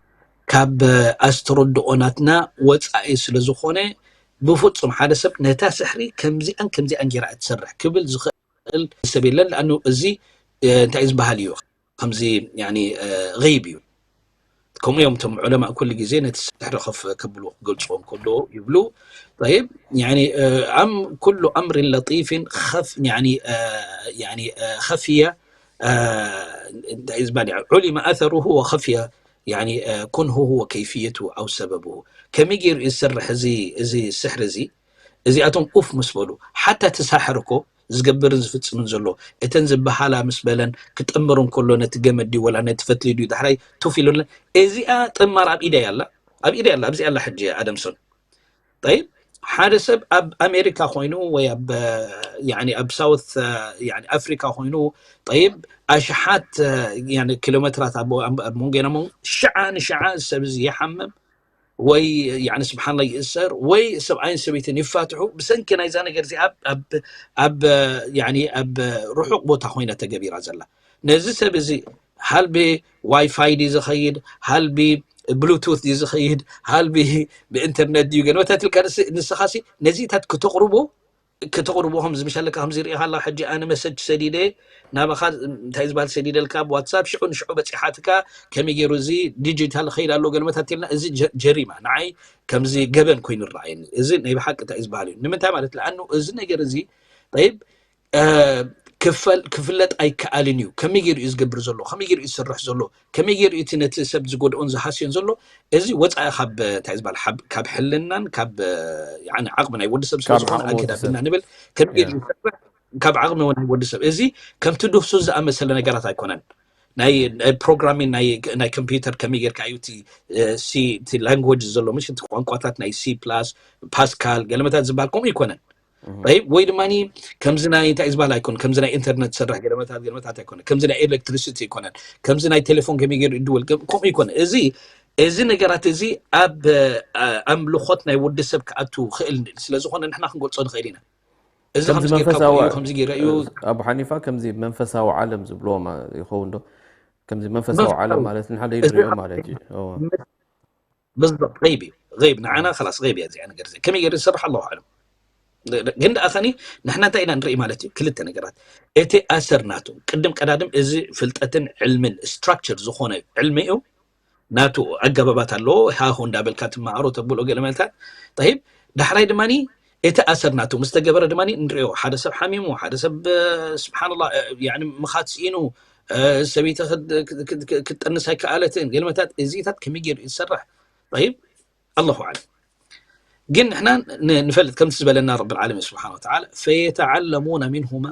ካብ ኣስተረድኦናትና ወፃኢ ስለ ዝኾነ፣ ብፍፁም ሓደ ሰብ ነታ ስሕሪ ከምዚኣን ከምዚኣን ጌራ እትሰርሕ ክብል ዝኽእል ሰብ የለን። ለኣኑ እዚ እንታይ ዝበሃል እዩ፣ ከምዚ غይብ እዩ። ከምኡ እዮም እቶም ዑለማ ኩሉ ግዜ ነቲ ስሕሪ ከፍ ከብሉ ክገልፅዎ እንከሎ ይብሉ። طيب يعني أم كل أمر لطيف خف يعني خفي እንታይ ዝበሃል ዑሊመ أثره وخفي يعني كنهه وكيفيته أو سببه ከመይ ገይሩ እዩ ዝሰርሕ እዚ እዚ ስሕሪ እዚ። እዚኣቶም ኡፍ ምስ በሉ ሓታ እቲ ሳሕር እኮ ዝገብርን ዝፍፅምን ዘሎ እተን ዝበሃላ ምስ በለን ክጥምር እንከሎ ነቲ ገመድ ድዩ ወላ ነቲ ፈትሊ ድዩ ዳሕራይ ቱፍ ኢሉለን። እዚኣ ጥማር ኣብ ኢደይ ኣላ ኣብ ኢደይ ኣላ ኣብዚ ኣላ ሕጂ ኣደምሶን ጠይብ ሓደ ሰብ ኣብ ኣሜሪካ ኮይኑ ወይ ኣብ ኣብ ሳውት ኣፍሪካ ኮይኑ ጠይብ ኣሽሓት ኪሎ ሜትራት ኣብ መንጎና መንጎ ሽዓ ንሽዓ ሰብ እዚ ይሓምም ወይ ስብሓንላ ይእሰር ወይ ሰብኣይን ሰበይትን ይፋትሑ ብሰንኪ ናይዛ ነገር እዚ ኣብ ርሑቕ ቦታ ኮይና ተገቢራ ዘላ። ነዚ ሰብ እዚ ሃልቢ ዋይፋይ ድዩ ዝኸይድ፣ ሃልቢ ብሉቱት ድዩ ዝኸይድ፣ ሃልቢ ብኢንተርነት ድዩ ገለ መታትልካ ንስኻሲ ነዚታት ክተቕርቦ ክተቕርቦ ከም ዝምሻለካ ከም ዝርእኻ ኣለካ። ሕጂ ኣነ መሰጅ ሰዲደ ናባኻ እንታይ ዝበሃል ሰዲደልካ ብዋትሳፕ ሽዑ ንሽዑ በፂሓትካ ከመይ ገይሩ እዚ ዲጂታል ኸይድ ኣሎ ገለ መታትልና እዚ ጀሪማ ንዓይ ከምዚ ገበን ኮይኑ ይረኣየኒ። እዚ ናይ ብሓቂ እንታይ ዝበሃል እዩ ንምንታይ ማለት ለኣኑ እዚ ነገር እዚ ጠይብ ክፈል ክፍለጥ ኣይከኣልን እዩ። ከመይ ገይሩ እዩ ዝገብር ዘሎ፣ ከመይ ገይሩ እዩ ዝሰርሕ ዘሎ፣ ከመይ ገይሩ እቲ ነቲ ሰብ ዝጎድኦን ዝሃስዮን ዘሎ፣ እዚ ወፃኢ ካብ እንታይ ዝበሃል ካብ ሕልናን ካብ ዓቕሚ ናይ ወዲ ሰብ ስለዝኾነ ኣገዳብና ንብል ከመይ ገይሩ ዝሰርሕ ካብ ዓቕሚ ናይ ወዲ ሰብ እዚ ከምቲ ድህሱ ዝኣመሰለ ነገራት ኣይኮነን። ናይ ፕሮግራሚን ናይ ኮምፒውተር ከመይ ጌርካ እዩ እቲ ሲ ላንጉጅ ዘሎ ምሽ እቲ ቋንቋታት ናይ ሲ ፕላስ ፓስካል ገለመታት ዝበሃል ከምኡ ይኮነን። ወይ ድማ ከምዚ ናይ እንታይ ዝበሃል ኣይኮን ከምዚ ናይ ኢንተርነት ዝሰርሕ ገለመታት ገለመታት ኣይኮነ ከምዚ ናይ ኤሌክትሪሲቲ ኣይኮነን ከምዚ ናይ ቴሌፎን ከመይ ገይሩ ይድወል ከምኡ ይኮነ እዚ እዚ ነገራት እዚ ኣብ ኣምልኾት ናይ ወዲ ሰብ ክኣቱ ክእል ስለዝኾነ ንሕና ክንገልጾ ንኽእል ኢና። እዚ ከምዚ መንፈሳዊ ከምዚ ገይረ እዩ ኣቡ ሓኒፋ ከምዚ መንፈሳዊ ዓለም ዝብልዎ ይኸውን ዶ? ከምዚ መንፈሳዊ ዓለም ማለት ንሓደ ይድሪኦ ማለት እዩ። ብዝበቅ غيب እዩ غيب ንዓና خلاص غيب እያ እዚኣ ነገር እዚኣ ከመይ ገይሩ ዝሰርሕ ኣለኹ ዓለም ግን ደኣ ኸኒ ንሕና እንታይ ኢና ንርኢ ማለት እዩ ክልተ ነገራት እቲ ኣሰር ናቱ ቅድም ቀዳድም እዚ ፍልጠትን ዕልምን ስትራክቸር ዝኾነ ዕልሚ እዩ ናቱ ኣገባባት ኣለዎ ሃሁ እንዳበልካ ትመሃሮ ተብሎ ገለ መልታት طيب ዳሕራይ ድማ እቲ ኣሰር ናቱ ምስ ተገበረ ድማ ንሪኦ ሓደ ሰብ ሓሚሙ ሓደ ሰብ ስብሓንላ ምኻት ስኢኑ ሰበይቲ ክትጠንስ ኣይከኣለትን ገለመታት እዚታት ከመይ ገይሩ እዩ ዝሰርሕ طيب الله أعلم ግን ንሕና ንፈልጥ ከምቲ ዝበለና ረቢ ዓለሚን ስብሓን ወተዓላ ፈየተዓለሙነ ሚንሁማ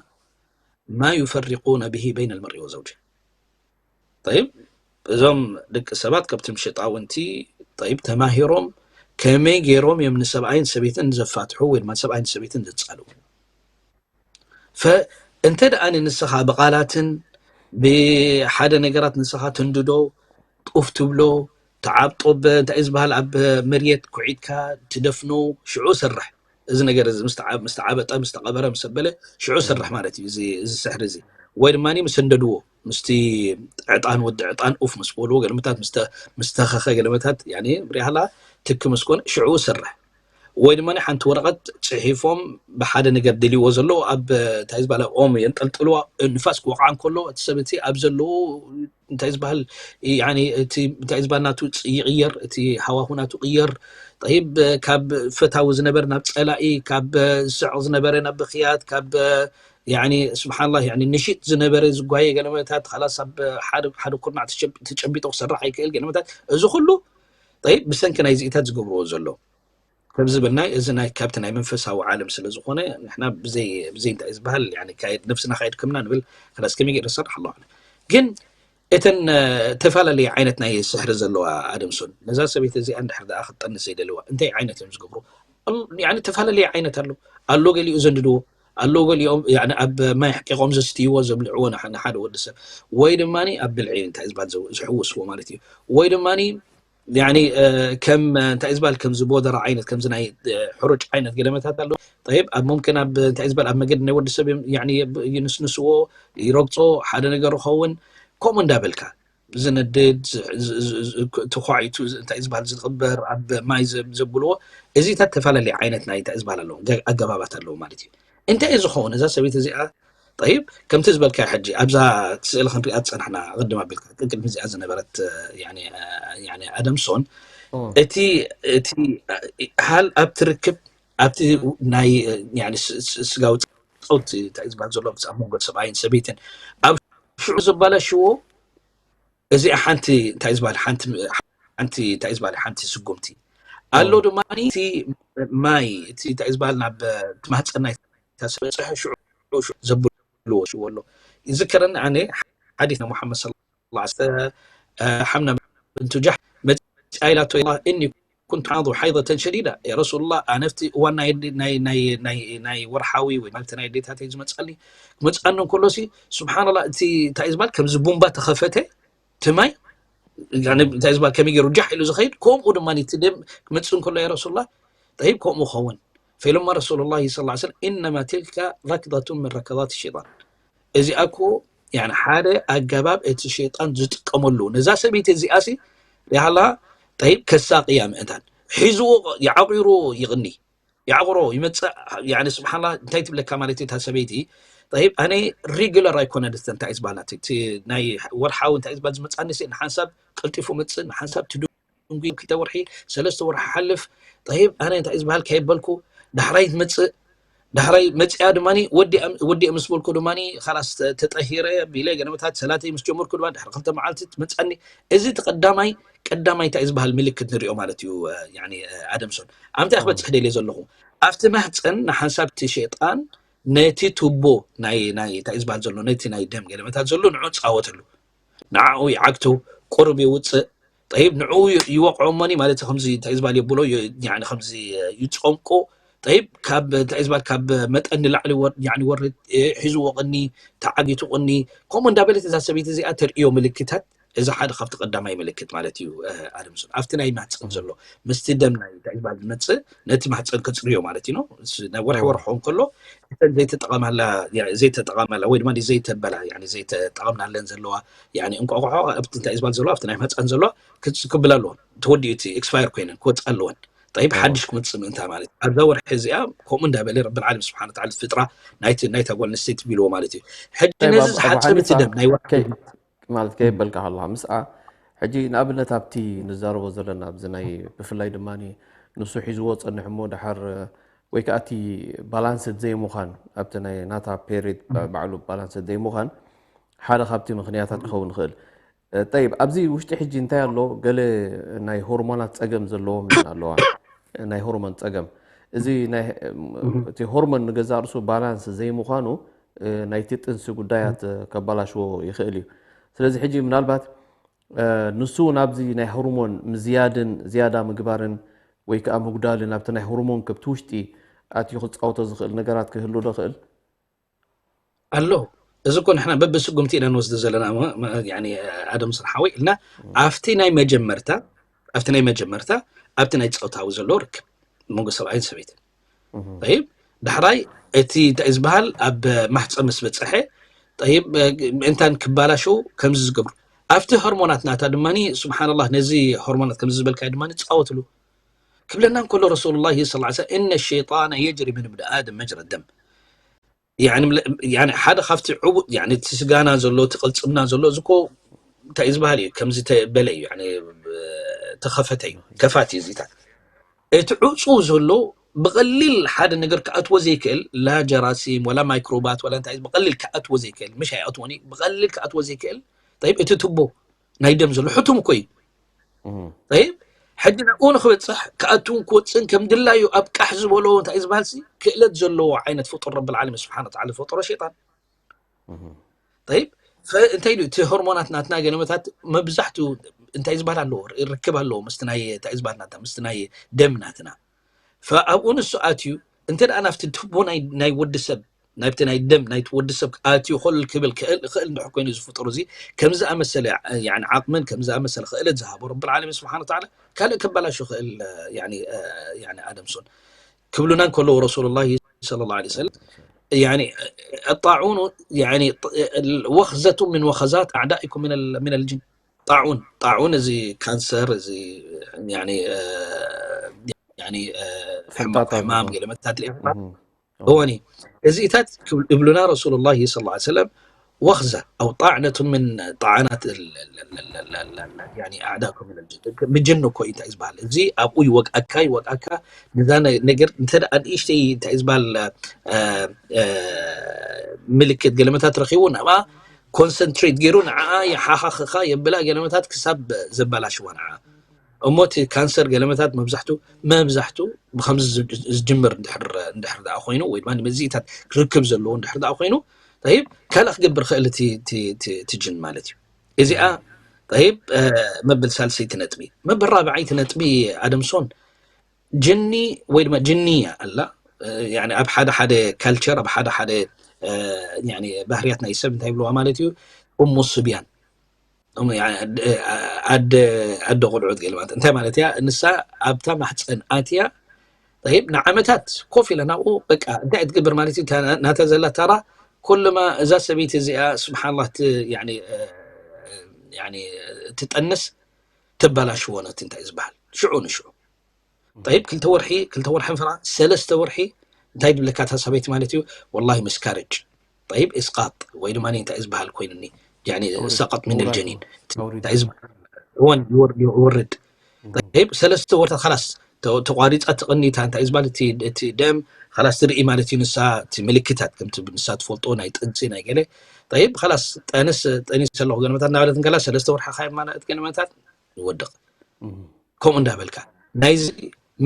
ማ ዩፈሪቁነ ብሂ በይነ ልመርኢ ወዘውጅ طيب እዞም ደቂ ሰባት ካብቶም ሸጣውንቲ طيب ተማሂሮም ከመይ ገይሮም እዮም ንሰብኣይን ሰበይትን ዘፋትሑ ወይ ድማ ሰብኣይን ሰበይትን ዘጻልዉ እንተ ደኣ ንስኻ ብቓላትን ብሓደ ነገራት ንስኻ ትንድዶ ጡፍ ትብሎ ተዓብጦ እንታይ ዝበሃል ኣብ መርየት ኩዒትካ ትደፍኖ ሽዑ ሰርሕ እዚ ነገር እዚ ምስ ተዓበጠ ምስ ተቐበረ ምስ ኣበለ ሽዑ ሰርሕ ማለት እዩ እዚ ስሕሪ እዚ ወይ ድማ ምስ ሰንደድዎ ምስቲ ዕጣን ወዲ ዕጣን ኡፍ ምስ በልዎ ገለመታት ምስ ተኸኸ ገለመታት ሪሃላ ትክ ምስ ኮነ ሽዑ ሰርሕ ወይ ድማ ሓንቲ ወረቐት ፅሒፎም ብሓደ ነገር ደልይዎ ዘለዉ ኣብ እንታይ ዝበሃል ኦም የንጠልጥልዋ ንፋስ ክወቕዓ እንከሎ እቲ ሰብ እቲ ኣብ ዘለዉ እንታይ ዝበሃል እቲ እንታይ ዝበሃል ናቱ ይቕየር እቲ ሃዋሁ ናቱ ቅየር طيب ካብ ፈታዊ ዝነበረ ናብ ፀላኢ ካብ ዝስዕቕ ዝነበረ ናብ ብክያት ካብ ስብሓንላ ንሽጥ ዝነበረ ዝጓየ ገለመታት ላስ ኣብ ሓደ ኩርናዕ ተጨቢጦ ክሰርሕ ኣይክእል ገለመታት እዚ ኩሉ ብሰንኪ ናይ ዚኢታት ዝገብርዎ ዘሎ ከም ዝበልናይ እዚ ናይ ካብቲ ናይ መንፈሳዊ ዓለም ስለ ዝኾነ ንሕና ብዘይ ብዘይ እንታይ ዝበሃል ያኒ ካየድ ነብስና ካየድ ከምና ንብል ከላስ ከመይ ገይረ ዝሰርሕ ኣለዋ ግን እተን ተፈላለየ ዓይነት ናይ ስሕሪ ዘለዋ ኣደምሶን ነዛ ሰበይቲ እዚኣ እንድሕር ደኣ ክትጠንስ ዘይደለዋ እንታይ ዓይነት እዮም ዝገብሩ ያኒ ተፈላለየ ዓይነት ኣሎ ኣሎ ገሊኡ ዘንድድዎ ኣሎ ገሊኦም ያኒ ኣብ ማይ ሕቂቆም ዘስትይዎ ዘብልዕዎ ንሓ- ንሓደ ወዲ ሰብ ወይ ድማ ኣብ ብልዒ እንታይ ዝባል ዘው- ዝሕውስዎ ማለት እዩ ወይ ድማ ያኒ ከም እንታይ ዝበሃል ከምዚ ቦደራ ዓይነት ከምዚ ናይ ሕሩጭ ዓይነት ገለመታት ኣሎ። ጠይብ ኣብ ሙምክን ኣብ እንታይ ዝበሃል ኣብ መገዲ ናይ ወዲ ሰብ ይንስንስዎ፣ ይረግጾ፣ ሓደ ነገር ይኸውን። ከምኡ እንዳበልካ ዝነድድ ተኳዒቱ እንታይ ዝበሃል ዝቕበር ኣብ ማይ ዘብልዎ፣ እዚታት ተፈላለየ ዓይነት ናይ እንታይ ዝበሃል ኣለዎ፣ ኣገባባት ኣለዎ ማለት እዩ። እንታይ እዩ ዝኸውን? እዛ ሰበይቲ እዚኣ ጠይብ ከምቲ ዝበልካዮ ሕጂ ኣብዛ ስእሊ ክንሪኣ ዝፀናሕና ቅድም ኣቢልካ ቅድሚ እዚኣ ዝነበረት ኣደምሶን እቲ እቲ ሃል ኣብቲ ርክብ ኣብቲ ናይ ስጋዊ ፀውቲ እንታይ ዝበሃል ዘሎ ኣብ መንጎ ሰብኣይን ሰበይትን ኣብ ሽዑ ዘባላሽዎ እዚኣ ሓንቲ እንታይ ዝበሃል ሓንቲ እንታይ ዝበሃል ሓንቲ ስጉምቲ ኣሎ ድማ እቲ ማይ እቲ እንታይ ዝበሃል ናብ ማህፀን ናይ ዝበፅሐ ሽዑ ዘብልዎ ሽዎ ኣሎ። ይዝከረኒ ኣነ ሓዲስ ናይ ሙሓመድ ሰለላሁ ዐለይሂ ወሰለም ሓምና ብንቱ ጃሕሽ መፂኣ ኢላቶ እኒ ኩንቱ ሓይض ሓይضة ሸዲዳ ያ ረሱሉላህ ኣነፍቲ እዋን ናይ ወርሓዊ ወይ ናብቲ ናይ ኣዴታተይ ዝመፀኒ ክመፅኣኒ እንከሎሲ ስብሓንላ እቲ እንታይ ዝበሃል ከምዚ ቡምባ ተኸፈተ ትማይ እንታይ ዝበሃል ከመይ ገይሩ ጃሕ ኢሉ ዝኸይድ ከምኡ ድማ እቲ ደም ክመፅእ እንከሎ ያ ረሱሉላህ ጠይብ ከምኡ ኸውን ፈኢሎማ ረሱሉላህ ስ ሰለም ኢነማ ትልከ ረክضة ምን ረከضት ሸይጣን እዚኣ እኮ ሓደ ኣገባብ እቲ ሸይጣን ዝጥቀመሉ ነዛ ሰበይቲ እዚኣ ሲ ሪሃላ ጠይብ ከሳቅያ ምእንታን ሒዝዎ ይዓቂሩ ይቕኒ ይዓቕሮ ይመፅእ ስብሓላ እንታይ ትብለካ ማለት እታ ሰበይቲ ጠይብ ኣነ ሪጉለር ኣይኮነ ድስተ እንታይ ዝበሃል ናይ ወርሓዊ እንታይ ዝበሃል ዝመፅኣኒ ንሓንሳብ ቀልጢፉ መፅእ ንሓንሳብ ትድንጉ ክልተ ወርሒ ሰለስተ ወርሒ ሓልፍ ጠይብ ኣነ እንታይ ዝበሃል ከየበልኩ ዳሕራይ ትመፅእ ዳሕራይ መፅያ ድማ ወዲአ ምስ በልኩ ድማ ላስ ተጠሂረ ቢለ ገለመታት ሰላተይ ምስ ጀመርኩ ድማ ድሕሪ ክልተ መዓልቲ ትመፀኒ እዚ እቲ ቀዳማይ ቀዳማይ እንታይ ዝበሃል ምልክት ንሪኦ ማለት እዩ ኣደምሶን ኣብንታይ ክበፅሕ ደልየ ዘለኹ ኣብቲ ማህፀን ንሓንሳብ እቲ ሸይጣን ነቲ ቱቦ ናይ እንታይ ዝበሃል ዘሎ ነቲ ናይ ደም ገለመታት ዘሎ ንዑ ፃወተሉ ንዓኡ ይዓግቱ ቁሩብ ይውፅእ ጠይብ ንዕኡ ይወቕዖ እሞኒ ማለት ከምዚ እንታይ ዝበሃል የብሎ ከምዚ ይፀምቁ ጠይብ ካብ እንታይ ዝበሃል ካብ መጠን ንላዕሊ ወርድ ሒዝዎ ቅኒ ተዓጊቱ ቅኒ ከምኡ እንዳበለት እዛ ሰበይቲ እዚኣ ተርእዮ ምልክታት እዚ ሓደ ካብቲ ቀዳማይ ምልክት ማለት እዩ ኣደምሶን ኣብቲ ናይ ማህፀን ዘሎ ምስቲ ደም ናይ እንታይ ዝበሃል ዝመፅእ ነቲ ማህፀን ከፅርዮ ማለት እዩ ናብ ወርሒ ወርሒ ከሎ እተን ዘይተጠቐማላ ዘይተጠቐማላ ወይ ድማ ዘይተበላ ዘይተጠቐምናለን ዘለዋ እንቋቑሖ ኣብቲ እንታይ ዝበሃል ዘለዋ ኣብቲ ናይ ማህፀን ዘለዋ ክብላ ኣለወን ተወዲኡ እቲ ኤክስፓየር ኮይነን ክወፅእ ኣለወን ጠይብ ሓድሽ ክመፅእ ምእንታ ማለት ኣብዛ ወርሒ እዚኣ ከምኡ እንዳበለ ረብል ዓለም ስብሓን ወተዓላ ፍጥራ ናይቲ ናይታ ጓል ኣንስተይቲ ቢልዎ ማለት እዩ ሕጂ ነዚ ዝሓፀብ እቲ ደም ናይ ወርሒ ማለት ከየበልካ ከለካ ምስኣ ሕጂ ንኣብነት ኣብቲ ንዛረቦ ዘለና ኣብዚ ናይ ብፍላይ ድማ ንሱ ሒዝዎ ፀንሕ እሞ ድሓር ወይ ከዓ እቲ ባላንስድ ዘይምዃን ኣብቲ ናይ ናታ ፔሪድ ባዕሉ ባላንስድ ዘይምዃን ሓደ ካብቲ ምክንያታት ክኸውን ይኽእል ጠይብ ኣብዚ ውሽጢ ሕጂ እንታይ ኣሎ ገለ ናይ ሆርሞናት ፀገም ዘለዎም ኣለዋ ናይ ሆርሞን ፀገም እዚ እቲ ሆርሞን ንገዛእ ርሱ ባላንስ ዘይምዃኑ ናይቲ ጥንሲ ጉዳያት ከባላሽዎ ይኽእል እዩ ስለዚ ሕጂ ምናልባት ንሱ ናብዚ ናይ ሆርሞን ምዝያድን ዝያዳ ምግባርን ወይ ከዓ ምጉዳልን ኣብቲ ናይ ሆርሞን ከብቲ ውሽጢ ኣትዩ ክፃወቶ ዝኽእል ነገራት ክህሉ ዶ ክእል ኣሎ እዚ እኮ ንሕና በብስጉምቲ ኢና ንወስዶ ዘለና ኣደም ስርሓዊ ኢልና ኣብቲ ናይ መጀመርታ ኣብቲ ናይ መጀመርታ ኣብቲ ናይ ፆታዊ ዘሎ ርክብ መንጎ ሰብኣይን ሰበይትን ይብ ዳሕራይ እቲ እንታይ ዝበሃል ኣብ ማሕፀ ምስ በፀሐ ይብ ምእንታን ክባላሸው ከምዚ ዝገብሩ ኣብቲ ሆርሞናት ናታ ድማ ስብሓንላህ ነዚ ሆርሞናት ከምዚ ዝበልካዮ ድማ ፃወትሉ ክብለና እንከሎ ረሱሉላህ ስ እነ ሸይጣነ የጅሪ ምን ብኒ ኣደም መጅረ ደም ሓደ ካብቲ ዕቡጥ እቲ ስጋና ዘሎ እቲ ቅልፅምና ዘሎ እዚ ኮ እንታይ እዩ ዝበሃል እዩ ከምዚ ተበለ እዩ ተኸፈተ እዩ ከፋት እዩ እዚታት እቲ ዕፁ ዘሎ ብቐሊል ሓደ ነገር ክኣትዎ ዘይክእል ላ ጀራሲም ወላ ማይክሮባት ወላ እንታይ ብቐሊል ክኣትዎ ዘይክእል ምሽ ኣይኣትዎን እዩ ብቐሊል ክኣትዎ ዘይክእል ጠይብ እቲ ቱቦ ናይ ደም ዘሎ ሕቱም እኮ እዩ ጠይብ ሕጂ ናብኡ ንክበፅሕ ክኣትውን ክወፅእን ከም ድላዩ ኣብ ቃሕ ዝበሎ እንታይ ዝበሃል ክእለት ዘለዎ ዓይነት ፍጡር ረብል ዓለሚን ስብሓን ወተዓላ ዝፈጠሮ ሸይጣን ጠይብ እንታይ እዩ እቲ ሆርሞናት ናትና ገለመታት መብዛሕትኡ እንታይ ዝበሃል ኣለዎ ርክብ ኣለዎ ምስቲ ናይ እንታይ ዝበሃል ናትና ምስቲ ናይ ደም ናትና ኣብኡ ንሱ ኣትዩ እንተ ደኣ ናብቲ ትቦ ናይ ወዲ ሰብ ናብቲ ናይ ደም ናይቲ ወዲ ሰብ ኣትዩ ኮል ክብል ክእል ክእል እንድሕር ኮይኑ እዚ ፍጡር እዚ ከምዚ ኣመሰለ ያኒ ዓቕምን ከምዚ ኣመሰለ ክእለት ዝሃቦ ረብል ዓለሚን ስብሓን ወተዓላ ካልእ ከባላሹ ክእል ያኒ ያኒ ኣደምሶን ክብሉና እንከለዉ ረሱሉላሂ ሰለላሁ ዐለይሂ ወሰለም ያኒ الطاعون يعني وخزة من وخزات أعدائكم من ال- من الجن ጣዑን ጣዑን እዚ ካንሰር እዚ ያኒ ያኒ ሕማም ገለመታት እወኒ እዚታት እብሉና ረሱሉላሂ ሰለላሁ ዐለይሂ ወሰለም ወኽዘ ኣው ጣዕነቱ ምን ጣዕናት ያኒ ኣዕዳኩም ምን ኣልጅን ብጅን እኮ እዩ እንታይ ዝበሃል እዚ ኣብኡ ይወቅኣካ ይወቅኣካ ነዛ ነገር እንተ ደኣ ንእሽተይ እንታይ ዝበሃል ምልክት ገለመታት ረኺቡ ናብኣ ኮንሰንትሬት ገይሩ ንዓኣ ይሓኻኽኻ የብላ ገለመታት ክሳብ ዘበላሽዋ ንዓኣ እሞ እቲ ካንሰር ገለመታት መብዛሕቱ መብዛሕቱ ብከምዚ ዝጅምር እንድሕር ደኣ ኮይኑ ወይ ድማ ንመዚኢታት ክርክብ ዘለዎ እንድሕር ደኣ ኮይኑ ይብ ካልእ ክገብር ክእል እቲ ጅን ማለት እዩ እዚኣ ይብ መብል ሳልሰይቲ ነጥቢ መብል ራብዓይቲ ነጥቢ ኣደምሶን ጅኒ ወይ ድማ ጅንያ ኣላ ኣብ ሓደ ሓደ ካልቸር ኣብ ሓደ ሓደ ባህርያት ናይ ሰብ እንታይ ይብልዋ ማለት እዩ እሙ ስብያን ኣደ ቆልዑት ገለ ማለት እንታይ ማለት እያ ንሳ ኣብታ ማሕፀን ኣትያ ይብ ንዓመታት ኮፍ ኢለ ናብኡ በቃ እንታይ ትገብር ማለት እዩ ናተ ዘላ ታራ ኩልማ እዛ ሰበይቲ እዚኣ ስብሓንላ ትጠንስ ተበላሽዎ ነቲ እንታይ ዝበሃል ሽዑ ንሽዑ ይብ ክልተ ወርሒ ክልተ ወርሒ ፍራ ሰለስተ ወርሒ እንታይ ድብለካ እታ ሰበይቲ ማለት እዩ ወላሂ ምስካርጅ ይብ እስቃጥ ወይ ድማ እንታይ ዝበሃል ኮይኑኒ ሰቀጥ ምን ልጀኒን ይወርድ ይብ ሰለስተ ወርታት ካላስ ተቋሪፃ ትቕኒታ እንታይ ዝበሃል እቲ ደም ካላስ ትርኢ ማለት እዩ ንሳ እቲ ምልክታት ከምቲ ንሳ ትፈልጦ ናይ ጥንሲ ናይ ገለ ይብ ካላስ ጠንስ ጠኒስ ኣለኹ ገለመታት እናበለት እንከላ ሰለስተ ወርሒ ካየማናእት ገለመታት ይወድቕ ከምኡ እንዳበልካ ናይዚ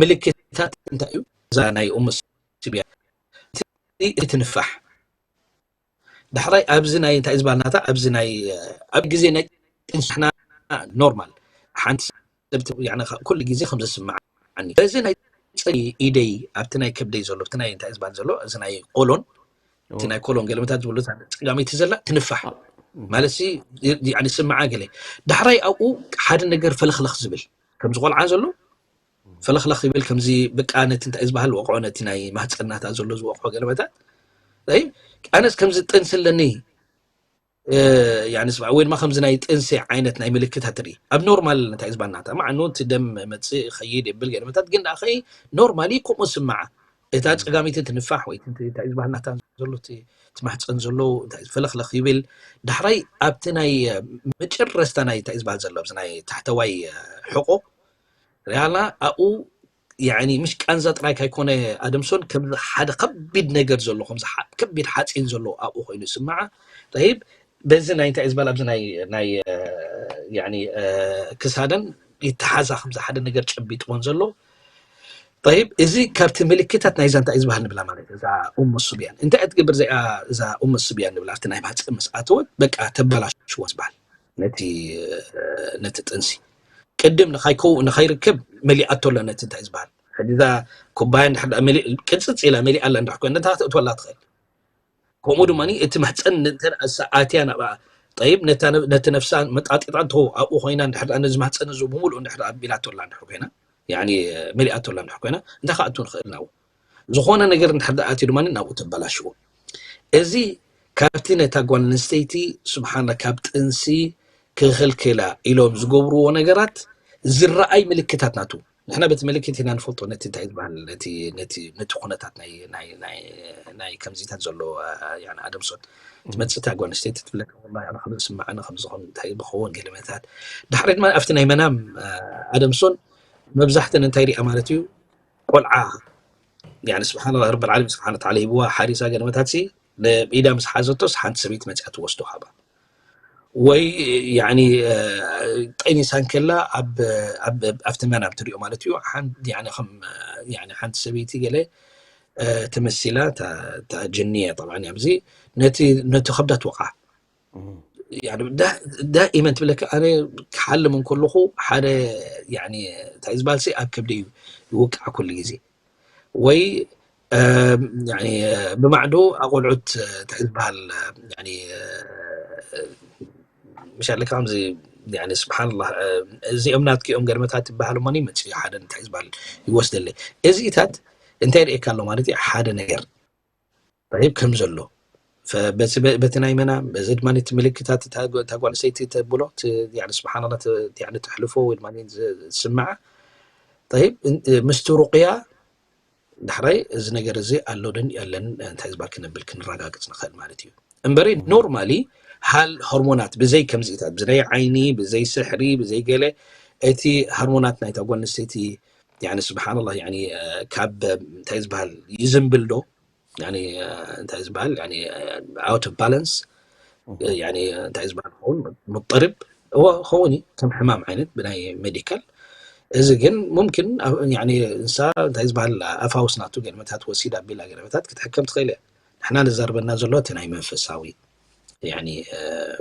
ምልክታት እንታይ እዩ እዛ ናይ ኡም ስብያ እቲ ትንፋሕ ዳሕራይ ኣብዚ ናይ እንታይ ዝበሃል ናታ ኣብዚ ናይ ኣብ ግዜ ናይ ጥንስሕና ኖርማል ሓንቲ ኩሉ ግዜ ከም ዘስምዓኒ እዚ ናይ ፀ ኢደይ ኣብቲ ናይ ከብደይ ዘሎ ኣብቲ ናይ እንታይ ዝበሃል ዘሎ እዚ ናይ ቆሎን እቲ ናይ ኮሎን ገለመታት ዝብሉ ፀጋመይቲ ዘላ ትንፋሕ ማለት ስምዓ ገለ ዳሕራይ ኣብኡ ሓደ ነገር ፈለኽለኽ ዝብል ከምዚ ቆልዓ ዘሎ ፈለኽለኽ ይብል ከምዚ ብቃ ነቲ እንታይ ዝበሃል ወቕዖ ነቲ ናይ ማህፀናታ ዘሎ ዝወቕዖ ገለመታት ኣነስ ከምዚ ጥንሲ ኣለኒ ወይ ድማ ከምዚ ናይ ጥንሲ ዓይነት ናይ ምልክታት ርኢ ኣብ ኖርማል እንታይ ዝበሃል ናታ ማዕኑ እቲ ደም መፅእ ኸይድ የብል ገለመታት ግን ዳኣ ኖርማሊ ከምኡ ስምዓ እታ ፀጋሚቲ ትንፋሕ ወይ እንታይ ዝበሃል ናታ ዘሎ እቲ ማሕፀን ዘሎ ፈለኽለኽ ይብል ዳሕራይ ኣብቲ ናይ መጨረስታ ናይ እንታይ ዝበሃል ዘሎ ኣብዚ ናይ ታሕተዋይ ሕቆ ሪኣላ ኣብኡ ያኒ ምሽ ቃንዛ ጥራይ ካይኮነ ኣደምሶን ከምዚ ሓደ ከቢድ ነገር ዘሎ ከምዚ ከቢድ ሓፂን ዘሎ ኣብኡ ኮይኑ ስምዓ ይብ በዚ ናይ እንታይ ዝበሃል ኣብዚ ናይ ክሳደን ይተሓዛ ከምዚ ሓደ ነገር ጨቢጥዎን ዘሎ ይብ እዚ ካብቲ ምልክታት ናይዛ እንታይ ዝበሃል ንብላ ማለት እዛ ኡሙ ሱብያን እንታይ እትገብር እዚኣ እዛ ኡሙ ሱብያን ንብላ ኣብቲ ናይ ማህፀን ምስ ኣተወት በቃ ተበላሽዋ ዝበሃል ነቲ ነቲ ጥንሲ ቅድም ንኸይከው ንኸይርከብ መሊኣቶ ኣላ ነቲ እንታይ ዝበሃል ሕጂ እዛ ኩባያ እንድሕር ደኣ መሊእ ቅፅፅ ኢላ መሊኣ ኣላ እንድሕር ኮይና እንታይ ክትእትወላ ትኽእል ከምኡ ድማ እቲ ማህፀን እንተ ደኣ ኣትያ ናብኣ ጠይብ ነታ ነ- ነቲ ነፍሳ መጣጢጣቶ ኣብኡ ኮይና እንድሕር ደኣ ነዚ ማህፀን እዚ ብምሉእ እንድሕር ደኣ ኣቢላቶ ኣላ እንድሕር ኮይና ያኒ መሊኣቶ ኣላ እንድሕር ኮይና እንታይ ክኣቱ ንኽእል ናብኡ ዝኾነ ነገር እንድሕር ደኣ ኣትዩ ድማ ናብኡ ተበላሽዎ እዚ ካብቲ ነታ ጓል ኣንስተይቲ ስብሓንላ ካብ ጥንሲ ክኽልክላ ኢሎም ዝገብርዎ ነገራት ዝረኣይ ምልክታት ናቱ ንሕና በቲ ምልክት ኢና ንፈልጦ ነቲ እንታይ ዝበሃል ነቲ ነቲ ነቲ ኩነታት ናይ ናይ ናይ ናይ ከምዚታት ዘሎ ኣደምሶን ትመፅእ እታ ጓል ኣንስተይቲ ትብለካ ወላ ኣነ ከም ዝስማዓኒ ከምዚ ከም እንታይ ብኸውን ገለመታት ዳሕሪ ድማ ኣብቲ ናይ መናም ኣደምሶን መብዛሕተን እንታይ ሪኣ ማለት እዩ ቆልዓ ያኒ ስብሓንላ ረብል ዓለሚን ስብሓን ተዓላ ሂብዋ ሓሪሳ ገለመታት ሲ ኢዳ ምስ ሓዘቶስ ሓንቲ ሰበይቲ መፅያ ትወስዶ ሃባ ወይ ያኒ ጠኒሳ እንከላ ኣብቲ መናም ትሪኦ ማለት እዩ ሓንቲ ሰበይቲ ገለ ተመሲላ ጅንየ ጠብዓ ኣብዚ ነቲ ከብዳ ትወቕዓ ዳኢመን ትብለካ ኣነ ክሓልም እንከለኹ ሓደ እንታይ ዝበሃል ኣብ ከብደ እዩ ይውቃዕ ኩሉ ግዜ ወይ ብማዕዱ ኣቆልዑት እንታይ ዝበሃል ምሻለ ከምዚ ስብሓንላ እዚኦም ናትኪኦም ገርመታት ይበሃል እሞኒ መፂ ሓደ እንታይ ዝበሃል ይወስደለይ። እዚታት እንታይ ርእካ ኣሎ ማለት እዩ ሓደ ነገር ይብ ከም ዘሎ በቲ ናይ መና በዚ ድማ እቲ ምልክታት እታ ጓል ሰይቲ ተብሎ ስብሓንላ ተሕልፎ ወይ ድማ ዝስምዓ ምስቲ ሩቅያ ዳሕራይ እዚ ነገር እዚ ኣሎ ድን የለን እንታይ ዝበሃል ክነብል ክንረጋግፅ ንኽእል ማለት እዩ። እምበሪ ኖርማሊ ሃል ሆርሞናት ብዘይ ከምዚታት ብዘይ ዓይኒ ብዘይ ስሕሪ ብዘይ ገለ እቲ ሃርሞናት ናይታ ጓል ኣንስተይቲ ስብሓንላ ካብ እንታይ ዝበሃል ይዝንብል ዶ እንታይ ዝበሃል out of balance እንታይ ዝበሃል ኸውን ሙጠርብ እዎ ኸውን እዩ ከም ሕማም ዓይነት ብናይ ሜዲካል። እዚ ግን ሙምኪን ንሳ እንታይ ዝበሃል ኣፋውስ ናቱ ገለመታት ወሲድ ኣቢላ ገለመታት ክትሕከም ትኽእል እያ። ንሕና ንዛርበና ዘሎ እቲ ናይ መንፈሳዊ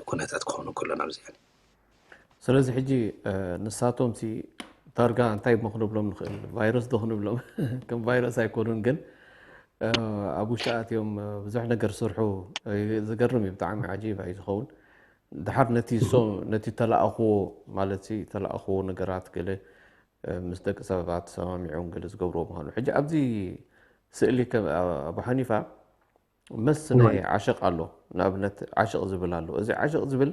ኩነታት ክኾኑ ከሎ ናብዚ። ስለዚ ሕጂ ንሳቶም ሲ ዳርጋ እንታይ እሞ ክንብሎም ንኽእል? ቫይረስ ዶ ክንብሎም? ከም ቫይረስ ኣይኮኑን፣ ግን ኣብ ውሽጢ ኣትዮም ብዙሕ ነገር ዝሰርሑ ዝገርም እዩ። ብጣዕሚ ዓጂብ እዩ ዝኸውን። ድሓር ነቲ ነቲ ተላእኽዎ ማለት ተላእኽዎ ነገራት ገለ ምስ ደቂ ሰባት ሰማሚዖም ገለ ዝገብርዎ ምዃኑ። ሕጂ ኣብዚ ስእሊ ኣቡ ሓኒፋ መስ ናይ ዓሽቕ ኣሎ። ንኣብነት ዓሽቕ ዝብል ኣሎ። እዚ ዓሽቕ ዝብል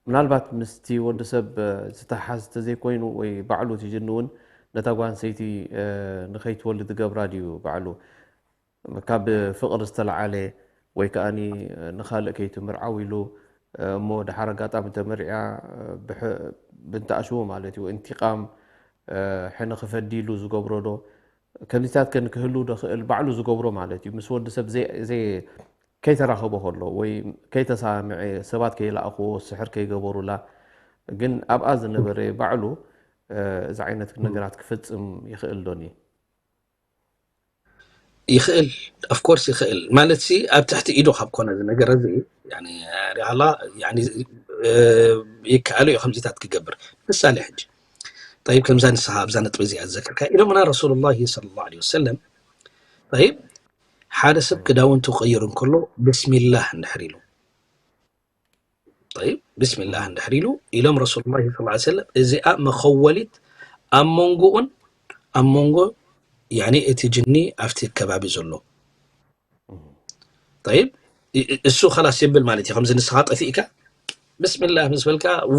ምናልባት ምስቲ ወዲ ሰብ ዝተሓዝ ተዘይኮይኑ ወይ ባዕሉ እቲ ጅኒ እውን ነታ ጓል ኣንስተይቲ ንኸይትወልድ ዝገብራ ድዩ ባዕሉ ካብ ፍቕሪ ዝተለዓለ ወይ ከዓ ንኻልእ ከይትምርዓው ኢሉ እሞ ድሓር ኣጋጣሚ ተመሪዓ ብንተኣሽዎ ማለት እዩ እንቲቃም ሕነ ክፈዲ ኢሉ ዝገብሮ ዶ ከምዚታት ከ ንክህሉ ዶ ክእል ባዕሉ ዝገብሮ ማለት እዩ ምስ ወዲ ሰብ ከይተራኸቦ ከሎ ወይ ከይተሳምዐ ሰባት ከይለኣኽዎ ስሕር ከይገበሩላ ግን ኣብኣ ዝነበረ ባዕሉ እዚ ዓይነት ነገራት ክፍፅም ይኽእል ዶኒ? ይኽእል of course ይኽእል ማለት ሲ ኣብ ትሕቲ ኢዱ ካብ ኮነ ዝነገር እዚ ሪሃላ ይከኣሉ እዩ ከምዚታት ክገብር ምሳሌ ሕጂ طيب ከምዛ ንስኻ ኣብዛ ነጥቢ እዚኣ ዝዘከርካ ኢሎምና ረሱሉላሂ ሰለላሁ ዐለይሂ ወሰለም طيب ሓደ ሰብ ክዳውንቱ ክቕይር እንከሎ ብስሚላህ እንድሕር ኢሉ طيب ብስሚላህ እንድሕር ኢሉ ኢሎም ረሱሉላሂ ሰለላሁ ዐለይሂ ወሰለም እዚኣ መኸወሊት ኣብ መንጎኡን ኣብ መንጎ ያኒ እቲ ጅኒ ኣብቲ ከባቢ ዘሎ طيب እሱ خلاص የብል ማለት እዩ ከምዚ ንስኻ ጠፊእካ ብስሚላህ ምስ በልካ ው